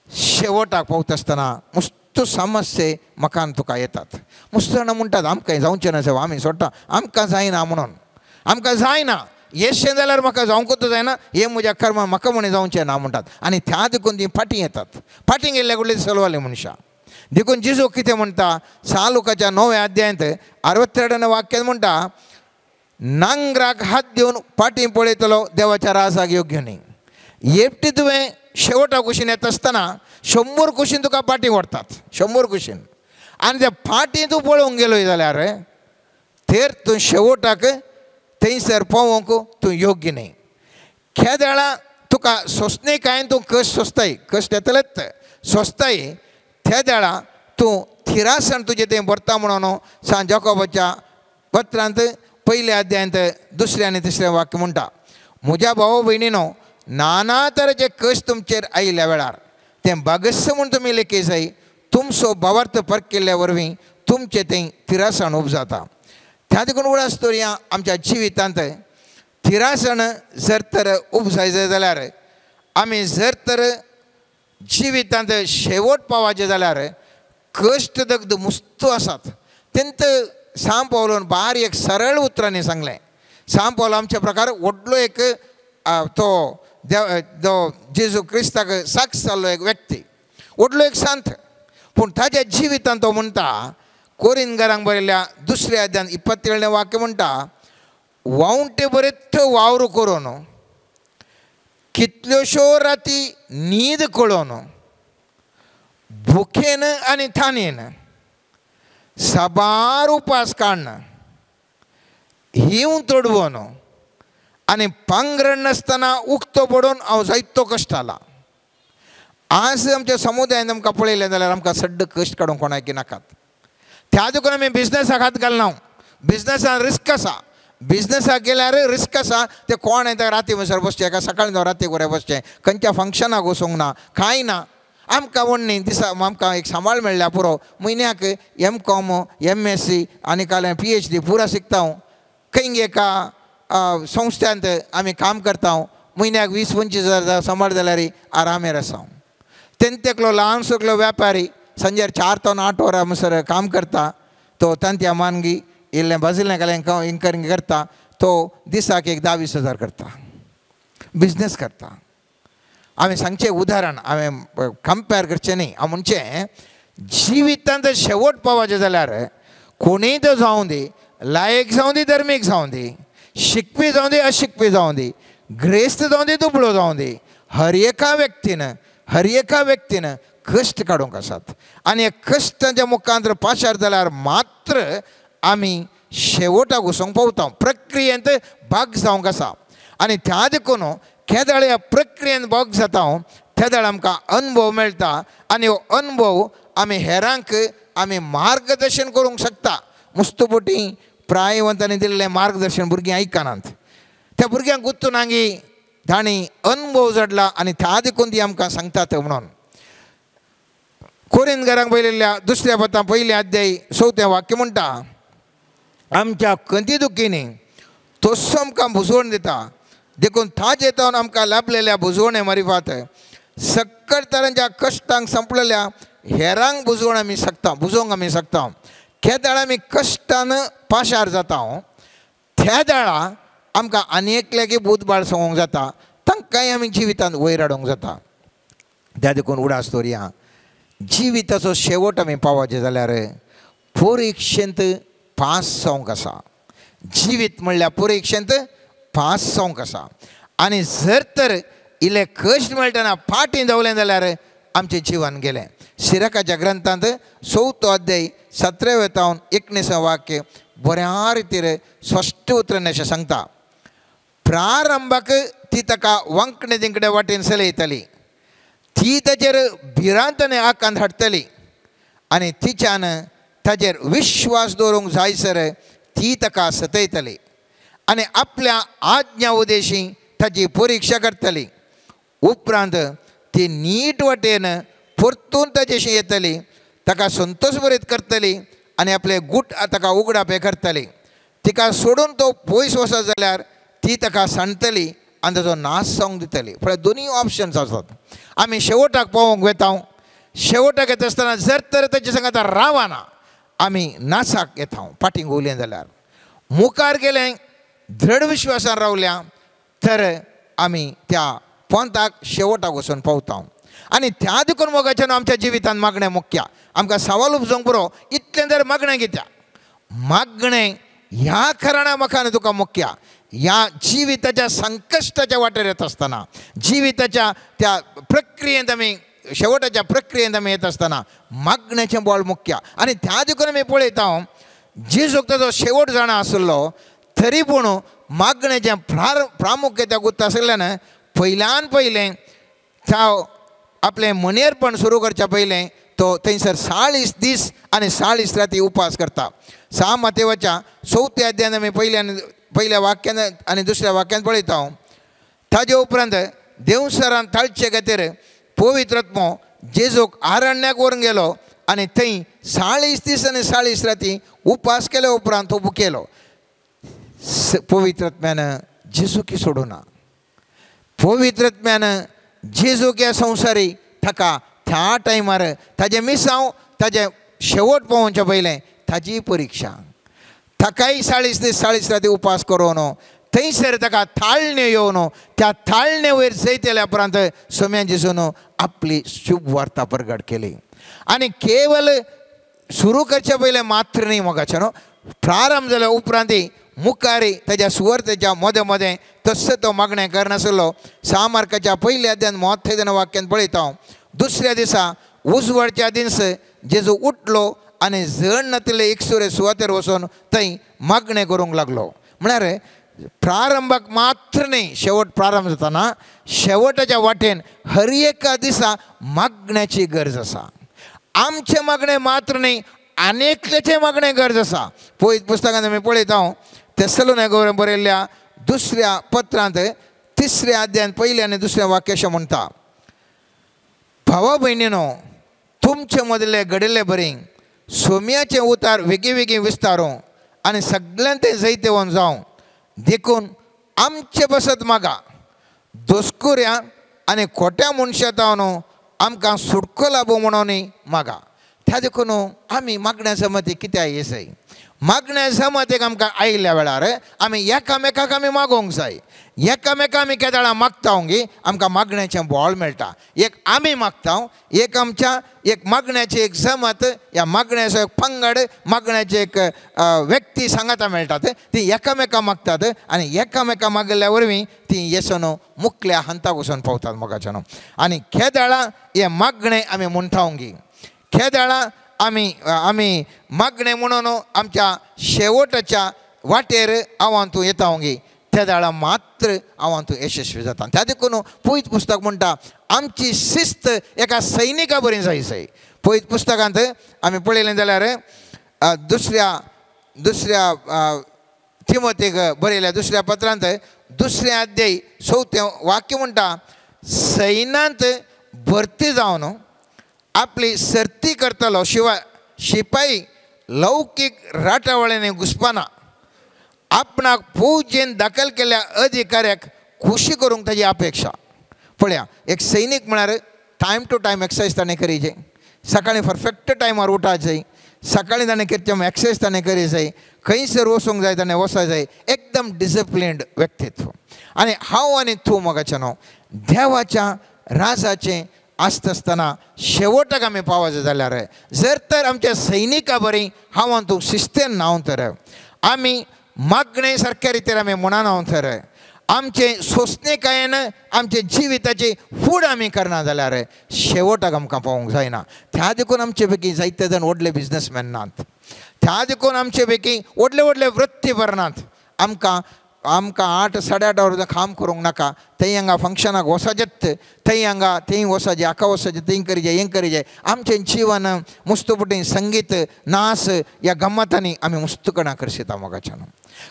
शेवटाक पावता आसतना मुस्त समस्ये म्हाका आनी तुका येतात. मुस्त जाणां म्हणटात आमकां जावचें ना सायब, आमी सोडटा, आमकां जायना म्हणून, आमकां जायना येशें जाल्यार म्हाका जावंकूच जायना, हें म्हज्या कर्मान म्हाका म्हण जावचें ना म्हणटात. आनी त्या देखून तीं फाटीं येतात, फाटीं गेल्ल्या कडली सलवाली मनशां. देखून जेजू कितें म्हणटा, 6 लुकाच्या 9व्या अध्यायांत 62 वाक्यान म्हणटा, नांगराक हात दिवन फाटीं पळयतलो देवाच्या राजाक योग्य न्ही. एकटी तुवें शेवटा कुशीन येता आसतना 100 कुशीन तुका फाटीं व्हरतात, 100 कुशीन, आनी त्या फाटीं तूं पळोवंक गेलोय जाल्यार तर तूं शेवटाक थंयसर पावोवंक तूं योग्य न्ही. केदळा तुका सोंसणीकायेन तूं कश्ट सोंसताय, कश्ट येतलेच सोंसताय, त्या वेळा तूं थिरासण तुजें तें भरता म्हणून सांत जाकोबाच्या पत्रांत 1ल्या अध्यायांत 2 आनी 3 वाक्य म्हणटा, म्हज्या भाव भयणीनो नाना तरेचे कश्ट तुमचेर आयिल्ल्या वेळार तें बागस्स म्हूण तुमी लेखी जाय, तुमचो भावार्थ परक केल्ल्या वरवीं तुमचें तें थिरासण उब जाता. त्या देखून उडास दवरया आमच्या जिवितांत थिरासण जर तर उब जाय जाल्यार आमी जर तर जिवितांत शेवट पावपाचें जाल्यार कश्ट दग्ध मुस्तू आसात तेंत सांव पावलोन बारीक एक सरळ उतरांनी सांगलें. सांव पावलो आमच्या प्रकार व्हडलो एक तो देव जेजू क्रिस्ताक साक्ष जाल्लो एक व्यक्ती, व्हडलो एक संत. पूण ताज्या जिवितांत तो म्हणटा कोरिंदकारांक बरयल्ल्या दुसऱ्या अध्यायांत 27 वाक्य म्हणटा, वावंटे बरेच वावर करून कितल्योश्यो राती न्हीद कळोवन भुकेन आनी थानेन साबार उपास काडन हींव तोडवन आनी पांगरण नासतना उक्तो पडून हांव जायतो कश्ट जाला. आज आमच्या समुदायान आमकां पळयलें जाल्यार आमकां सड्ड कश्ट काडूंक कोणाक नाकात. त्या देखून आमी बिजनसाक हात घालना. बिजनसान रिस्क आसा, बिजनसाक गेल्यार रिस्क आसा. ते कोण येता राती म्हणसर बसचें, एका सकाळीं जावं राती बरें बसचें, खंयच्या फंक्शनाक वचूंक ना, कांय ना. आमकां वण्णी दिसा आमकां एक सांबाळ मेळ्ळ्या पुरो. म्हयन्याक एम कॉम, MSc आनी काल PhD पुरा शिकता हांव. खंय एका संस्थ्यांत आमी काम करता. म्हयन्याक 20-25 हजार सांबाळ जाल्यार आरामेर आसा. तेंत एकलो ल्हान सकलो व्यापारी संजेर 4 ते 8 वरां म्हणसर काम करता. तो तांतयां मानगी इल्लें भाजिल्लें घालें इंकरिंग करता. तो दिसाक एक 10-20 हजार करता, बिजनेस करता. हांवें सांगचें उदाहरण हांवें कंपेर करचें न्ही. हांव म्हणचें जिवितांत शेवट पावपाचें जाल्यार कोणीय तो जावं दी, लायक जावं दी, धर्मीक जावं दी, शिकपी जावं दी, अशिकपी जावं दी, ग्रेस्त जावं दी, दुबळो जावं दी, हर एका व्यक्तीन हर एका व्यक्तीन कश्ट काडूंक आसात. आनी कश्टांच्या मुखांत पाशार जाल्यार मात्र आमी शेवटाक वचूंक पावता, प्रक्रियेंत भाग जावंक आसा. आनी त्या देखून केदाळ ह्या प्रक्रियेन भाग जाता तेदाळ आमकां अनुभव मेळटा आनी हो अनुभव आमी हेरांक आमी मार्गदर्शन करूंक शकता. मुस्तुपोटी प्रायवंतांनी दिल्लें मार्गदर्शन भुरगीं आयकनात. त्या भुरग्यांक गुत्तून नांगी तांणी अनुभव जडला आनी त्या देखून ती आमकां सांगतात. म्हणून कोरिंदकारांक बरयल्ल्या दुसऱ्या पत्रां 1 अध्याय 4 वाक्य म्हणटा, आमच्या कंती दुखींनी तसो आमकां बुजवण दिता, देखून ताजे जावन आमकां लाभलेल्या बुजवणे मारिफात सक्कड तरांच्या कश्टांक संपलेल्या हेरांक बुजवण आमी शकता, बुजोवंक आमी शकता. केदाळ आमी कश्टान पाशार जाता त्या दाळा आमकां आनी एकल्याकी बूदबाळ सांगूंक जाता, तांकांय आमी जिवितांत वयर हाडूंक जाता. त्या देखून उडास दवरया, जिविताचो शेवट आमी पावपाचें जाल्यार परिक्षेंत पास जावंक आसा. जिवीत म्हणल्यार परिक्षेंत पास जावंक आसा. आनी जर तर इल्लें कश्ट मेळटना फाटीं देंवलें जाल्यार आमचें जिवन गेलें. सिराकाच्या ग्रंथांत 4 अध्याय 17 तावन 19 वाक्य बऱ्या रितीर स्पश्ट उतरांनी अशें सांगता, प्रारंभाक ती ताका वांकणे तिंकडे वाटेन चलयताली, ती ताचेर भिरांत आनी आकांत हाडटली आनी तिच्यान ताचेर विश्वास दवरूंक जायसर ती ताका सतयतली आनी आपल्या आज्ञा उदेशी ताची परिक्षा करतली. उपरांत ती नीट वाटेन परतून ताचेशी येतली, ताका संतोश बरीत करतली आनी आपले गूट ताका उगडाप हें करतली. तिका सोडून तो पयस वचत जाल्यार ती ताका सांडटली आनी ताचो नाश जावंक दितली. पळय दोनूय ऑप्शन्स आसात. आमी शेवटाक पावोवंक वेता. शेवटाक येता आसतना जर तर ताचे सांगाता रावना आमी नासाक येता. फाटीं घुंवलें जाल्यार मुखार गेलें दृढ विश्वासान रावल्या तर आमी त्या पंथाक शेवटाक वचून पावता. आनी त्या देखून मोगाच्यान आमच्या जिवितांत मागणें मुख्य. आमकां सवाल उपजोवंक पुरो इतलें जर मागणें कित्याक मागणें ह्या कारणा म्हाका तुका मुख्य. ह्या जिविताच्या संकश्टाच्या वाटेर येता आसतना, जिविताच्या त्या प्रक्रियेंत आमी शेवटाच्या प्रक्रियेंत आमी येता आसतना मागण्याचें बळ मुख्य. आनी त्या देखून आमी पळयता जेजूक ताचो शेवट जाणा आशिल्लो तरी पूण मागण्याचें प्रामुख्य त्या गुत्त आशिल्ल्यान पयल्यान पयलें त्या आपलें मनेरपण सुरू करच्या पयलें तो थंयसर 40 दीस आनी 40 राती उपास करता. 6 मातेवाच्या 4 अध्यायान आमी पयल्या वाक्यान आनी दुसऱ्या वाक्यान पळयता. ताजे उपरांत देवसरान ताळचे खातीर पवित्र आत्मो जेजूक आरण्याक व्हरून गेलो आनी थंय 40 दीस आनी 40 राती उपास केल्या उपरांत तो भुकेलो. पवित्र आत्म्यान जेजूकी सोडूना. पवित्र आत्म्यान जेजूक ह्या संवसारी ताका त्या टायमार ताजें मिसांव ताजें शेवट पावोवच्या पयलें ताजी परिक्षा ताकाय 40 दीस 40 राती उपास करून थंयसर ताका थाळणे येवन त्या थाळणे वयर जैत येयल्या उपरांत सोम्या जेजून आपली शुभ वार्ता प्रगट केली. आनी केवल सुरू करच्या पयलें मात्र न्ही मोगाचें न्हू प्रारंभ जाल्या उपरांत मुखारी ताज्या सुवार्थेच्या मदें मदें तस्सो तो मागणें करनासलो. 6 मार्काच्या पयल्या अध्यान 30 वाक्यान पळयता हांव दुसऱ्या दिसा उजवाडच्या दीस जेजू उठलो आनी जण नातिल्ले एकसुरे सुवातेर वचून थंय मागणें करूंक लागलो. म्हळ्यार प्रारंभाक मात्र न्ही शेवट प्रारंभ जाताना शेवटाच्या वाटेन हर एका दिसा मागण्याची गरज आसा. आमचें मागणें मात्र न्ही आनी एकल्याचें मागणें गरज आसा. पळयत पुस्तकांत आमी पळयता हांव तेसलोनिकेक बरयल्ल्या दुसऱ्या पत्रांत 3 अध्यायान पयलें आनी दुसरें वाक्य अशें म्हणटा, भावा भयणीनो तुमचे मदले घडिल्ले बरी सोम्याचें उतार वेगीं वेगीं विस्तारूं आनी सगळ्यां तें जैतेवन जावं देखून आमचे बसत मागा दोसकुऱ्या आनी खोट्या मनशां जावन आमकां सुटको लाबू म्हणून मागा. त्या देखून आमी मागण्या जमती कित्याक येसय मागण्या जमतीक आमकां आयिल्ल्या वेळार आमी एकामेकाक आमी मागोवंक जाय. एकामेका आमी केदाळा मागता गी आमकां मागण्याचें बोळ मेळटा. एक आमी मागता एक आमच्या एक मागण्याची एक जमत ह्या मागण्याचो एक पंगड मागण्याचे एक व्यक्ती सांगाता मेळटात ती एकामेका मागतात आनी एकामेका मागिल्ल्या वरवीं ती येसन मुकल्या हंताक वचून पावतात मोगाच्यान. आनी केदाळा हें मागणें आमी म्हणटा गी केदाळा आमी आमी मागणें म्हणून आमच्या शेवटाच्या वाटेर आव्हान तूं येता गी त्या वेळार मात्र हांव तूं यशस्वी जाता. त्या देखून पयत पुस्तक म्हणटा आमची शिस्त एका सैनिका बरी जाय जाय. पयत पुस्तकांत आमी पळयलें जाल्यार दुसऱ्या दुसऱ्या तिमोतीक बरयल्या दुसऱ्या पत्रांत 2 अध्याय 4 वाक्य म्हणटा सैन्यांत भरती जावन आपली सर्ती करतलो शिवाय शिपाई लौकीक राटावळ्यांनी घुसपाना आपणाक फौजेन दाखल केल्ल्या अधिकाऱ्याक खुशी करूंक ताजी अपेक्षा. पळया एक सैनीक म्हळ्यार टायम टू टायम एक्सरसायज ताणें करी जाय, सकाळीं परफेक्ट टायमार उठा जाय, सकाळीं ताणें कितें एक्सरसायज ताणें करी जाय, खंयसर वचूंक जाय ताणें वचूंक जाय, एकदम डिसिप्लिन्ड व्यक्तित्व. आनी हांव आनी तूं मोगाचें न्हू देवाच्या राजाचें आसता आसतना शेवटाक आमी पावत जाल्यार जर तर आमच्या सैनिका बरी हांव आनी तूं शिस्तेन न्हांव तर आमी मागणे सारक्या रितीन आमी म्हणना तर आमचे सोंसणेकायेन आमचे जिविताची फूड आमी करना जाल्यार शेवटाक आमकां पावोवंक जायना. त्या देखून आमचे पैकी जायते जाण व्हडले बिजनसमॅन नात, त्या देखून आमचे पैकी व्हडले व्हडले वृत्तीपर नात. आमकां आमकां 8 साडे 8 वरां काम करूंक नाका, थंय हांगा फंक्शनाक वचपाचेंच, थंय हांगा थंय वचपाचें, हाका वचपाचें, थंय करी जाय, हें करी जाय. आमचें जिवन मुस्तुपटी संगीत नाच ह्या गम्मतांनी आमी मुस्तुकणां करशिता मोगाच्यान.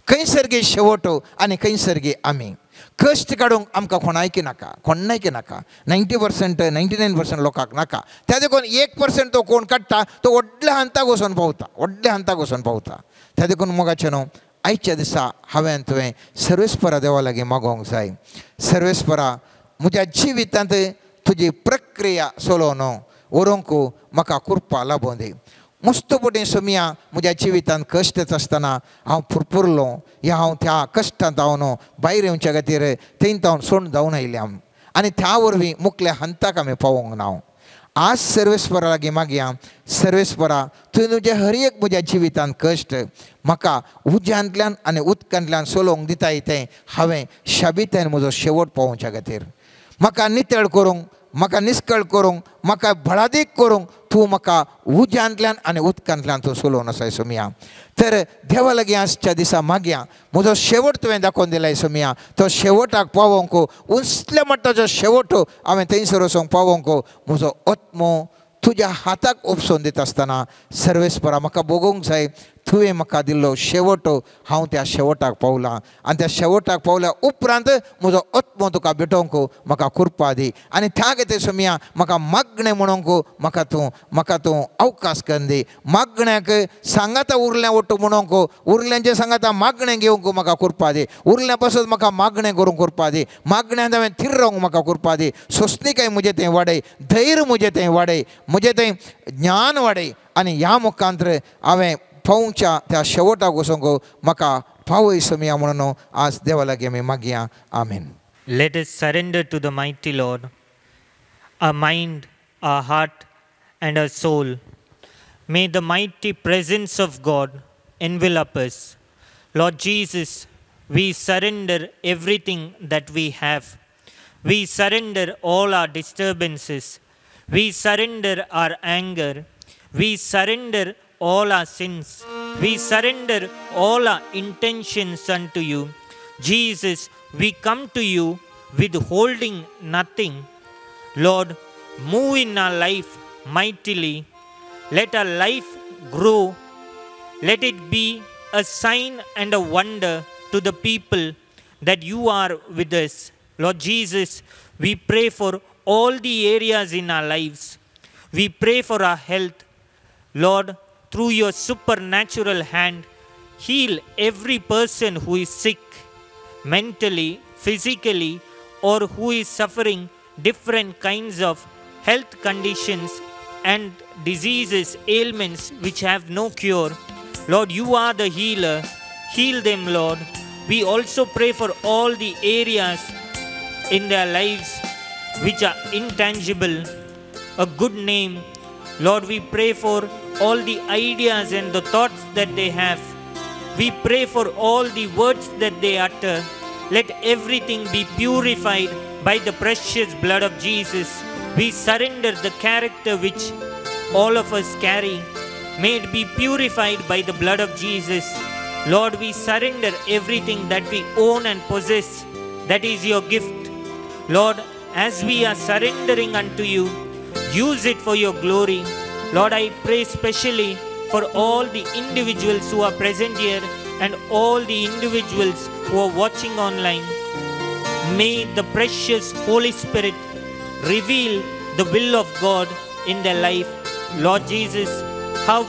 खंयसर गे शेवट आनी खंयसर गे आमी कश्ट काडूंक आमकां कोणायकी नाका, कोणायकी नाका. 90% 99% लोकांक नाका. त्या देखून 1% तो कोण काडटा तो व्हडल्या हंताक वचून पावता, व्हडल्या हंताक वचून पावता. त्या देखून मोगाचें न्हू आयच्या दिसा हांवें तुवें सर्वेस्परा देवा लागीं मागोवंक जाय. सर्वेस्परा म्हज्या जिवितांत तुजी प्रक्रिया चलोवन व्हरूंक म्हाका कृपा लाबोवं दी. मुस्तपटी सोमिया म्हज्या जिवितांत कश्ट येता आसतना हांव फुरफुरलो ह्या हांव त्या कश्टांत हांव भायर येवच्या खातीर थंय हांव सोण जावन आयल्या आनी त्या वरवीं मुखल्या हंताक आमी पावोवंक ना. आज सर्वेस्परा लागीं मागया, सर्वेस्परा तुवें तुज्या हर एक म्हज्या जिवितांत कश्ट म्हाका उज्यांतल्यान आनी उदकांतल्यान चलोवंक दिताय तें हांवें शाबितान म्हजो शेवट पावोवच्या खातीर म्हाका नितळ करूंक, म्हाका निस्कळ करूंक, म्हाका बळादीक करूंक तूं म्हाका उज्यांतल्यान आनी उदकांतल्यान तूं चलोवन आसाय सोमिया. तर देवा लागीं आजच्या दिसा मागया म्हजो शेवट तुवें दाखोवन दिलाय सोमिया, तो शेवटाक पावोवंक उंचल्या मट्टाचो शेवट हांवें थंयसर वचोंक पावोवंक म्हजो आत्मो तुज्या हाताक उपसून दिता आसतना सर्वेस्परा म्हाका भोगोवंक जाय. तुवें म्हाका दिल्लो शेवट हांव त्या शेवटाक पावलां आनी त्या शेवटाक पावल्या उपरांत म्हजो आत्मो तुका भेटोवंक म्हाका कृपा दी आनी त्या खातीर सोमिया म्हाका मागणें म्हणूंक म्हाका तूं अवकाश करून दी. मागण्याक सांगाता उरलें वट्टू म्हणूंक, उरल्यांचें सांगाता मागणें घेवंक म्हाका कृपा दी, उरल्या पासून म्हाका मागणें करूंक कृपा दी, मागण्यांत हांवें थीर रावंक म्हाका कृपा दी. सोंसणीकाय म्हजें थंय वाडय, धैर्य म्हजें थंय वाडय, म्हजें थंय ज्ञान वाडय आनी ह्या मुखांतर हांवें पावच्या त्या शेवटाक वचूंक म्हाका पावय सोमया म्हणून आज देवा लागीं आमी मागया. आमेन. Let us surrender to the mighty Lord our mind, our heart and our soul. May the mighty presence of God envelop us. Lord Jesus, we surrender everything that we have. We surrender all our disturbances. We surrender our anger. We surrender all our sins. We surrender all our intentions unto you. Jesus, we come to you withholding nothing. Lord, move in our life mightily. Let our life grow. Let it be a sign and a wonder to the people that you are with us. Lord Jesus, we pray for all the areas in our lives. We pray for our health. Lord, through your supernatural hand, heal every person who is sick, mentally, physically, or who is suffering different kinds of health conditions and diseases, ailments which have no cure. Lord, you are the healer. Heal them, Lord. We also pray for all the areas in their lives which are intangible, a good name. Lord, we pray for all the ideas and the thoughts that they have. We pray for all the words that they utter. Let everything be purified by the precious blood of Jesus. We surrender the character which all of us carry. May it be purified by the blood of Jesus. Lord, we surrender everything that we own and possess. That is your gift. Lord, as we are surrendering unto you, use it for your glory. Lord, I pray specially for all the individuals who are present here and all the individuals who are watching online. May the precious Holy Spirit reveal the will of God in their life. Lord Jesus, how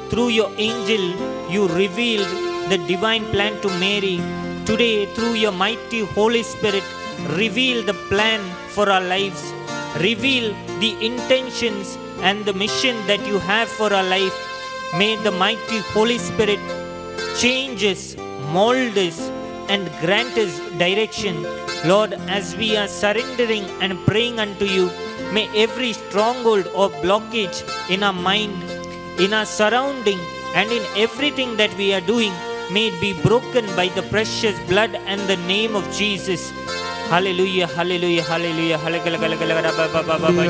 through your angel you revealed the divine plan to Mary. Today, through your mighty Holy Spirit, reveal the plan for our lives. Reveal the intentions and the mission that you have for our life. May the mighty Holy Spirit change us, mold us, and grant us direction. Lord, as we are surrendering and praying unto you, may every stronghold or blockage in our mind, in our surrounding, and in everything that we are doing, may it be broken by the precious blood and the name of Jesus. Hallelujah, hallelujah, hallelujah, hallelujah, hallelujah, hallelujah,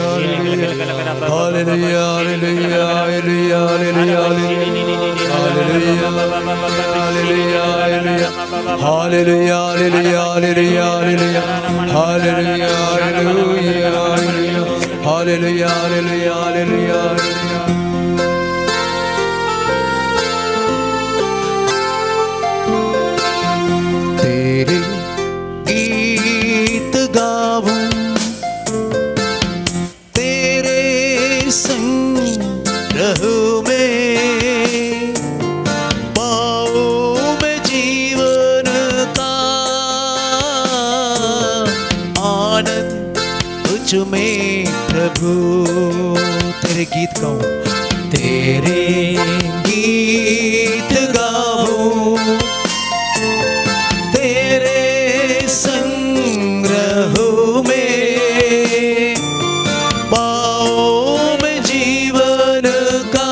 hallelujah, hallelujah, hallelujah, hallelujah, hallelujah, hallelujah, hallelujah. तेरे गीत गाऊं, तेरे संग रहूं मैं, पाऊं मैं जीवन का आनंद तुझ में प्रभु। तेरे गीत गाऊं, तेरे गीत गाऊं, तेरे संग रहूं मैं, पाऊं मैं जीवन का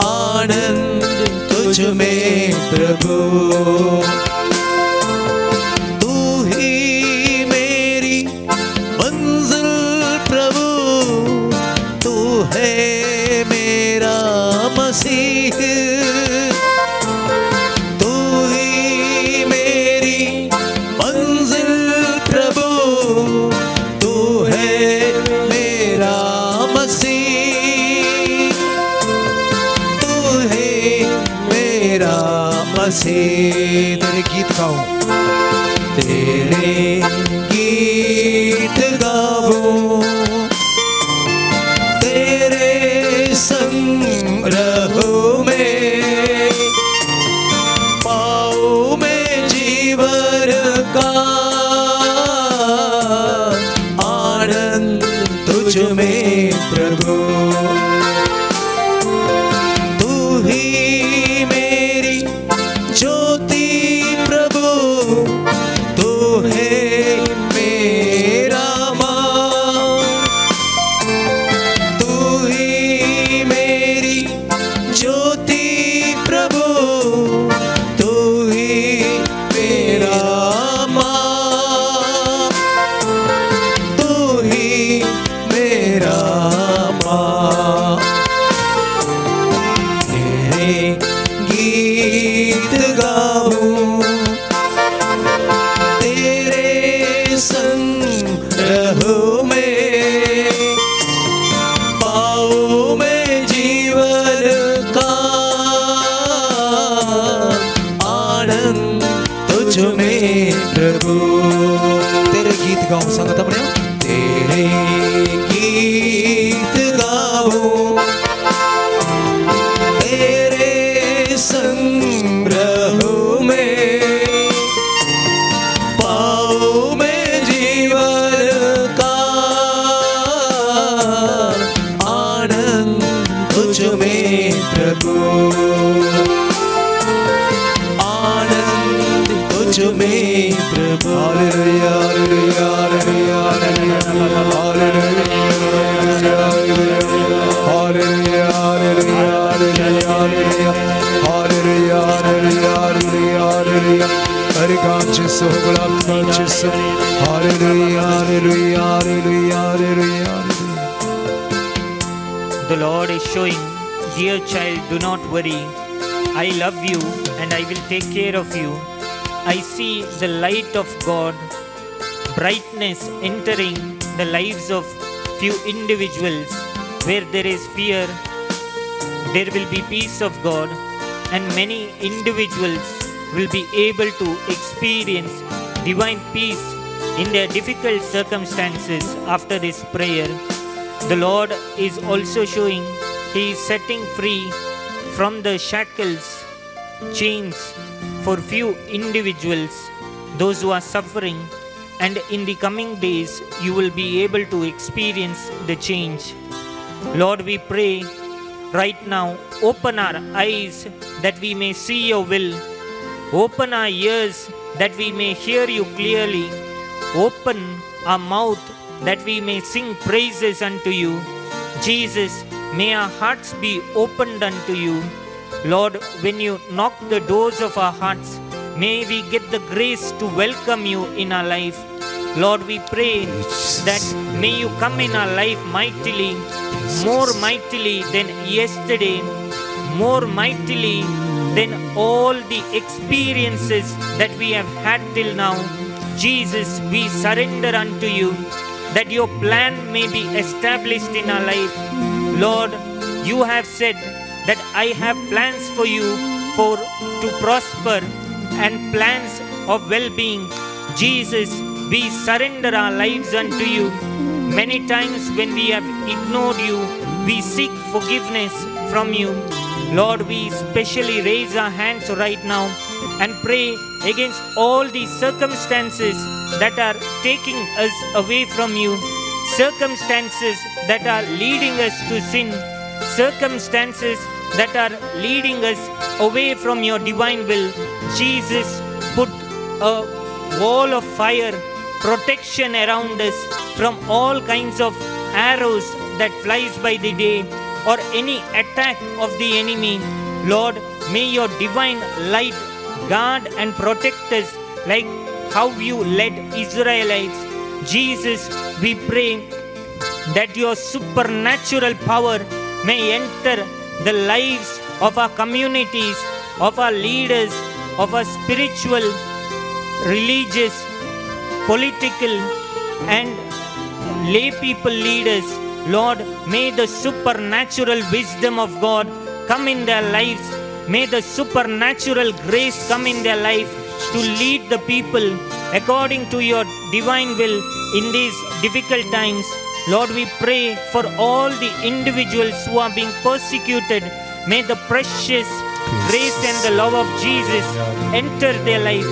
आनंद तुझ में प्रभु। तू ही मेरी मंजिल प्रभु, तू है मेरा मसीह, तेरे गीत गाऊं, तेरे गीत गाऊं, तेरे संग रहूं मैं, पाऊं मैं जीवन का आनंद तुझ में प्रभु। संग रहूं मैं, पाऊं मैं जीवन का आनंद तुझ में प्रभु। तेरे गीत गाऊं संगत अपने, तेरे गीत गाऊं, तेरे संग रहूं मैं, पाऊं मैं जीवन का आनंद तुझ में प्रभु, आनंद तुझ में प्रभु। Hallelujah hallelujah hallelujah hallelujah hallelujah hallelujah hallelujah hallelujah hallelujah. हरे कांचे गुलाब कांचे। Hallelujah hallelujah hallelujah hallelujah. The Lord is showing, dear child, do not worry. I love you and I will take care of you. I see the light of God, brightness entering the lives of few individuals. Where there is fear, there will be peace of God, and many individuals will be able to experience divine peace in their difficult circumstances after this prayer. The Lord is also showing He is setting free from the shackles, chains for few individuals, those who are suffering, and in the coming days you will be able to experience the change. Lord, we pray right now, open our eyes that we may see your will. Open our ears that we may hear you clearly. Open our mouth that we may sing praises unto you. Jesus, may our hearts be opened unto you. Lord, when you knock the doors of our hearts, may we get the grace to welcome you in our life. Lord, we pray that may you come in our life mightily, more mightily than yesterday, more mightily than all the experiences that we have had till now. Jesus, we surrender unto you that your plan may be established in our life. Lord, you have said that I have plans for you for to prosper and plans of well-being. Jesus, we surrender our lives unto you. Many times when we have ignored you, we seek forgiveness from you. Lord, we specially raise our hands right now and pray against all the circumstances that are taking us away from you, circumstances that are leading us to sin, circumstances that are leading us away from your divine will. Jesus, put a wall of fire, protection around us from all kinds of arrows that flies by the day or any attack of the enemy. Lord, may your divine light guard and protect us like how you led Israelites. Jesus, we pray that your supernatural power may enter the lives of our communities, of our leaders, of our spiritual, religious, political and lay people leaders. Lord, may the supernatural wisdom of God come in their lives. May the supernatural grace come in their life to lead the people according to your divine will in these difficult times. Lord, we pray for all the individuals who are being persecuted. May the precious grace and the love of Jesus enter their life.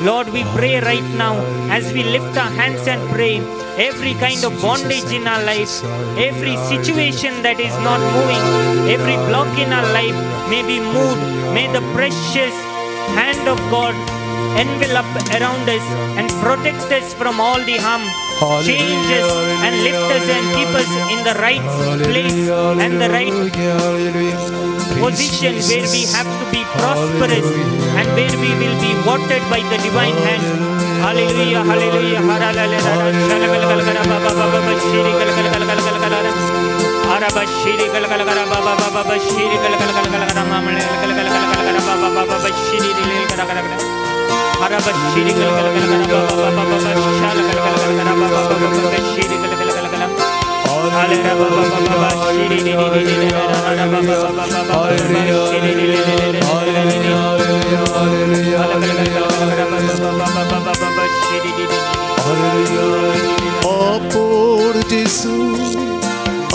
Lord, we pray right now as we lift our hands and pray, every kind of bondage in our life, every situation that is not moving, every block in our life may be moved. May the precious hand of God envelop around us and protect us from all the harm. Change us and lift us and keep us in the right place and the right position where we have to be prosperous and where we will be watered by the divine hand. Hallelujah, hallelujah.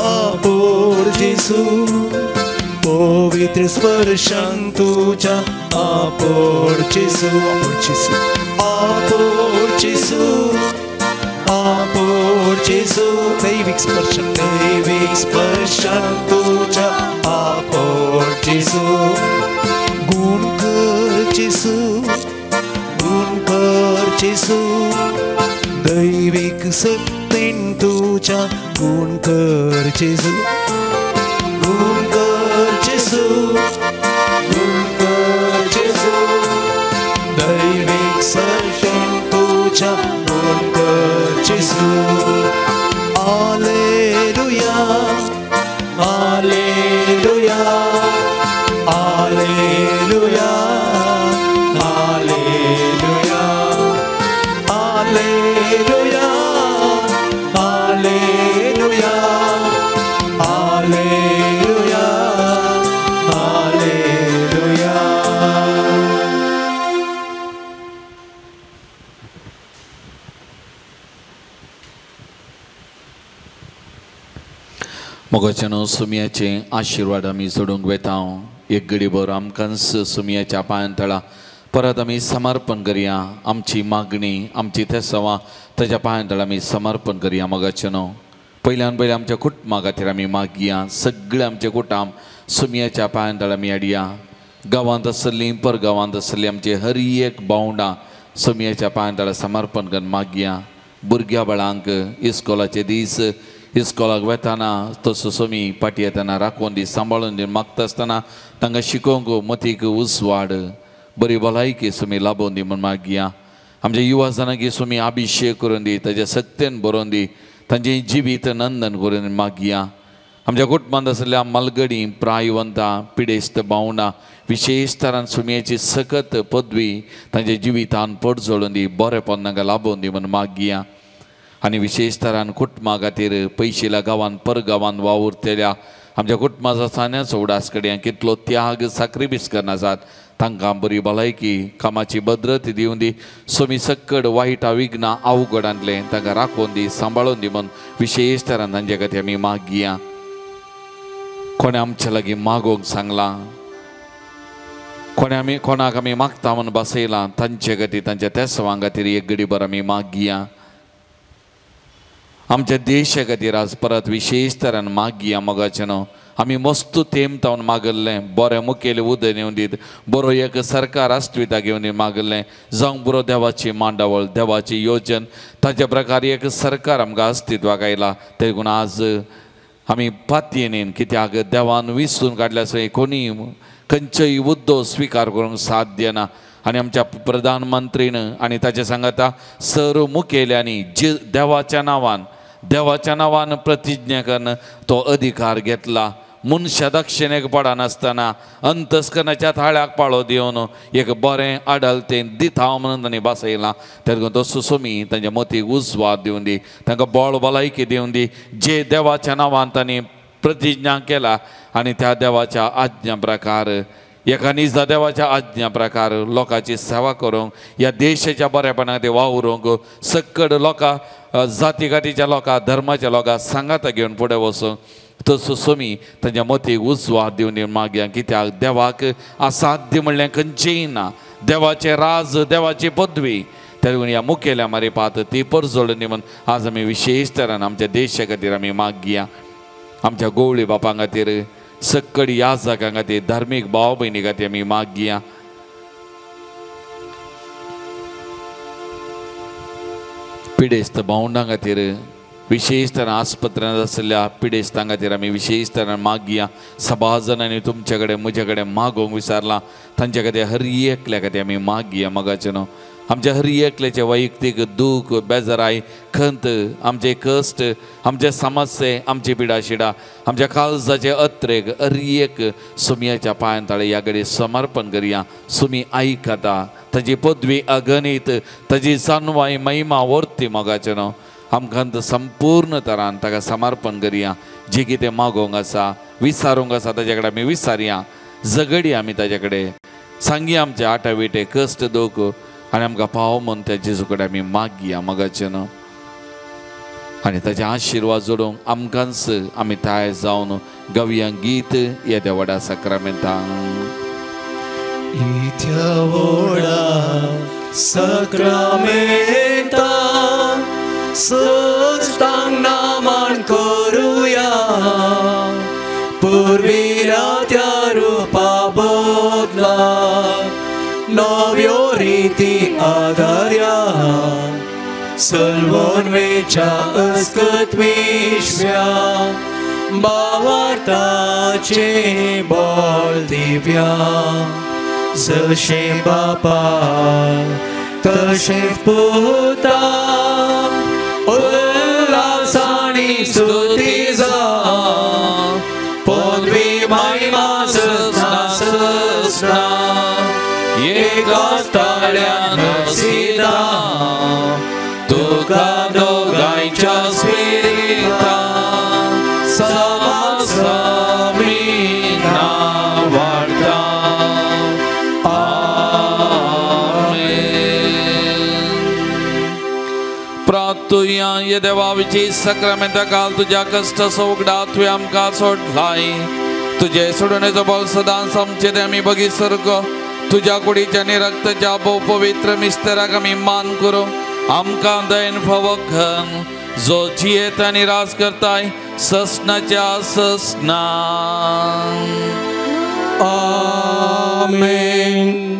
अपोर जेसू पवित्र स्पर्शान तुझ्या अपोर जेसू अपोर जेसू अपोर जेसू अपोर जेसू दैविक स्पर्शान तुझ्या अपोर जेसू गुण कर जेसू गुण कर जेसू दैविक शक्तीन तुझ्या गुण कर जेसू गुण कर जेसू गुण कर जेसू दैविक शक्तीन तुझ्या गुण कर जेसू hallelujah hallelujah hallelujah hallelujah hallelujah hallelujah hallelujah hallelujah. मोगाच्यानो सुमयाचे आशिर्वाद आमी जोडूंक वेता. एक गडीभर आमकांच सुमयाच्या पांयां तळा परत आमी समर्पण करया. आमची मागणी आमची थेसवां ताच्या पांयां तळा आमी समर्पण करया. मोगाच्यानो पयल्यान पयलीं आमच्या कुटुंबा खातीर आमी मागया. सगळें आमचें कुटुंब सुमयाच्या पांयां तळा आमी हाडया. गांवांत आसलीं परगांवांत आसलीं आमचे हर एक भावंडां सुमयाच्या पांयां तळा समर्पण करून मागया. भुरग्या बाळांक इस्कोलाचे दीस इस्कोलाक वेताना तसो सोमी पाटी येताना राखून दी सांबाळून दी मागता आसतना तांकां शिकोवंक मतीक उजवाड बरी भलायकी सुमी लाबोवन दी म्हूण मागया. आमच्या युवा जाणांक सुमी अभिशेक करून दी ताच्या सत्तेन बरोवन दी तांचें जिवीत नंदन करून मागया. आमच्या कुटुंबांत आशिल्ल्या मालगडी प्रायवंतां पिडेस्त भावंडां विशेश तरान सुमयेची सकत पदवी तांच्या जिवितान पडजोळून दी बरेपण तांकां लाबोवन दी म्हूण मागया. आनी विशेश तरान कुटुंबा खातीर पयशिल्या गांवांत परगांवांत वावुरतल्या आमच्या कुटुंबाचो सान्याचो उडास कडेन कितलो त्याग साक्रिफीस करना आसात तांकां बरी भलायकी कामाची भद्रता दिवन दी. सोमी सक्कड वायटा विघ्नां अवघडांतलें तांकां राखून दी सांबाळून दी म्हूण विशेश तरान तांचे खातीर आमी मागया. कोणें आमच्या लागीं मागोवंक सांगलां कोणें आमी कोणाक आमी मागता म्हूण बसयलां तांचे खातीर तांच्या तेसवां खातीर एक गडीभर आमी मागया. आमच्या देशा खातीर आज परत विशेश तरान मागया. मोगाचें न्हू आमी मस्त तेम तावन मागल्लें बरें मुखेल उदय येवन दीत बरो एक सरकार अस्तित्वाक घेवन मागल्लें जावंक बरो देवाची मांडावळ देवाची योजन ताच्या प्रकार एक सरकार आमकां अस्तित्वाक आयला. देखून आज आमी पातयेन कित्याक देवान विसरून काडल्या सय कोणीय खंयचोय मुद्दो स्विकार करूंक साध्य ना. आनी आमच्या प्रधानमंत्रीन आनी ताच्या सांगाता सर्व मुखेल्यांनी जे देवाच्या नांवान प्रतिज्ञा करून तो अधिकार घेतला. मनशा दक्षिणेक पडनासतना अंतस्करणाच्या थाळ्याक पाळो दिवन एक बरें आडलतें दिता म्हणून तांणी बसयलां. तेन्ना तो सुसोमी तांच्या मतीक उजवाड दिवन दी तांकां बळ भलायकी दिवन दी जे देवाच्या नांवान तांणी प्रतिज्ञा केला आनी त्या देवाच्या आज्ञा प्रकार एका निजा देवाच्या आज्ञा प्रकार लोकांची सेवा करूंक ह्या देशाच्या बरेपणा खातीर वावरूंक सक्कड लोकां जाती कातीच्या लोकां धर्माच्या लोकां सांगाता घेवन फुडें वचूंक तसो सोमी तांच्या मतीक उजवाड दिवन मागया. कित्याक देवाक असाध्य म्हणलें खंयचेंय ना. देवाचें राज देवाची पदवी तेन्ना ह्या मुखेल्या मारिपात ती परजोळून म्हूण आज आमी विशेश तरान आमच्या देशा खातीर आमी मागया. आमच्या गोवळी बापां खातीर सक्कड याजकां खातीर धार्मीक भाव भयणी खातीर आमी मागया. पिडेस्त भावंडां खातीर विशेश तरान आस्पत्र्यांत आशिल्ल्या पिडेस्तां खातीर आमी विशेश तरान मागया. सभा जाणांनी तुमचे कडेन म्हजे कडेन मागोवंक विचारलां तांचे खातीर हर एकल्या खातीर आमी मागया. मोगाचें न्हू आमच्या हर एकल्याचें वैयक्तीक दूख बेजाराय खंत आमचे कश्ट आमचे समस्ये आमची पिडाशिडा आमच्या काळजाचे अत्रेक हर एक सुमयाच्या पांयां ताळे ह्या कडेन समर्पण करया. सुमी आयकता ताजी पदवी अगणीत ताजी जानवाय महिमा वर्ती मोगाचें न्हू आमकां संपूर्ण तरान ताका समर्पण करया जी कितें मागोवंक आसा विचारूंक आसा ताजे कडेन आमी विचारया झगडी आमी ताजे कडेन सांगया आमचे आटाविटे कश्ट दोख आनी आमकां पाव म्हूण त्या जेजू कडेन आमी मागया मोगाचें न्हू आनी ताजे आशिर्वाद जोडूंक आमकांच आमी तयार जावन गावया गीत येद्या व्हडा साक्रामेंताक. इथ्या व्हडा साक्रामेंता सजतांग नामान करुया पुर्विल्या त्या रुपा बदला नव्यो रिती आदार्या सलवनवेच्या अस्कत विश्व्या बावार्ताचे बोल दिव्या जशें बापा तशें पुता उल्हासानी स्तुती जा पदवी महिमा सजना सजना एकाच ताळ्यान सीता तुका दोगांयच्या स्पिरिता सामीना वाडटा. आमेन. प्रार्थुया ये देवाविची साक्रामेंता काल तुज्या कश्टाचो उगडा तुवें आमकां सोडलाय तुजे सोडणेचो बळ सदांच आमचे ते आमी बगीत सारको तुज्या कुडीच्या आनी रक्ताच्या भोव पवित्र मिस्तेराक आमी मान करूं आमकां दयन फावखन जो जियेत आनी राज करताय ससनाच्या ससना. आमेन.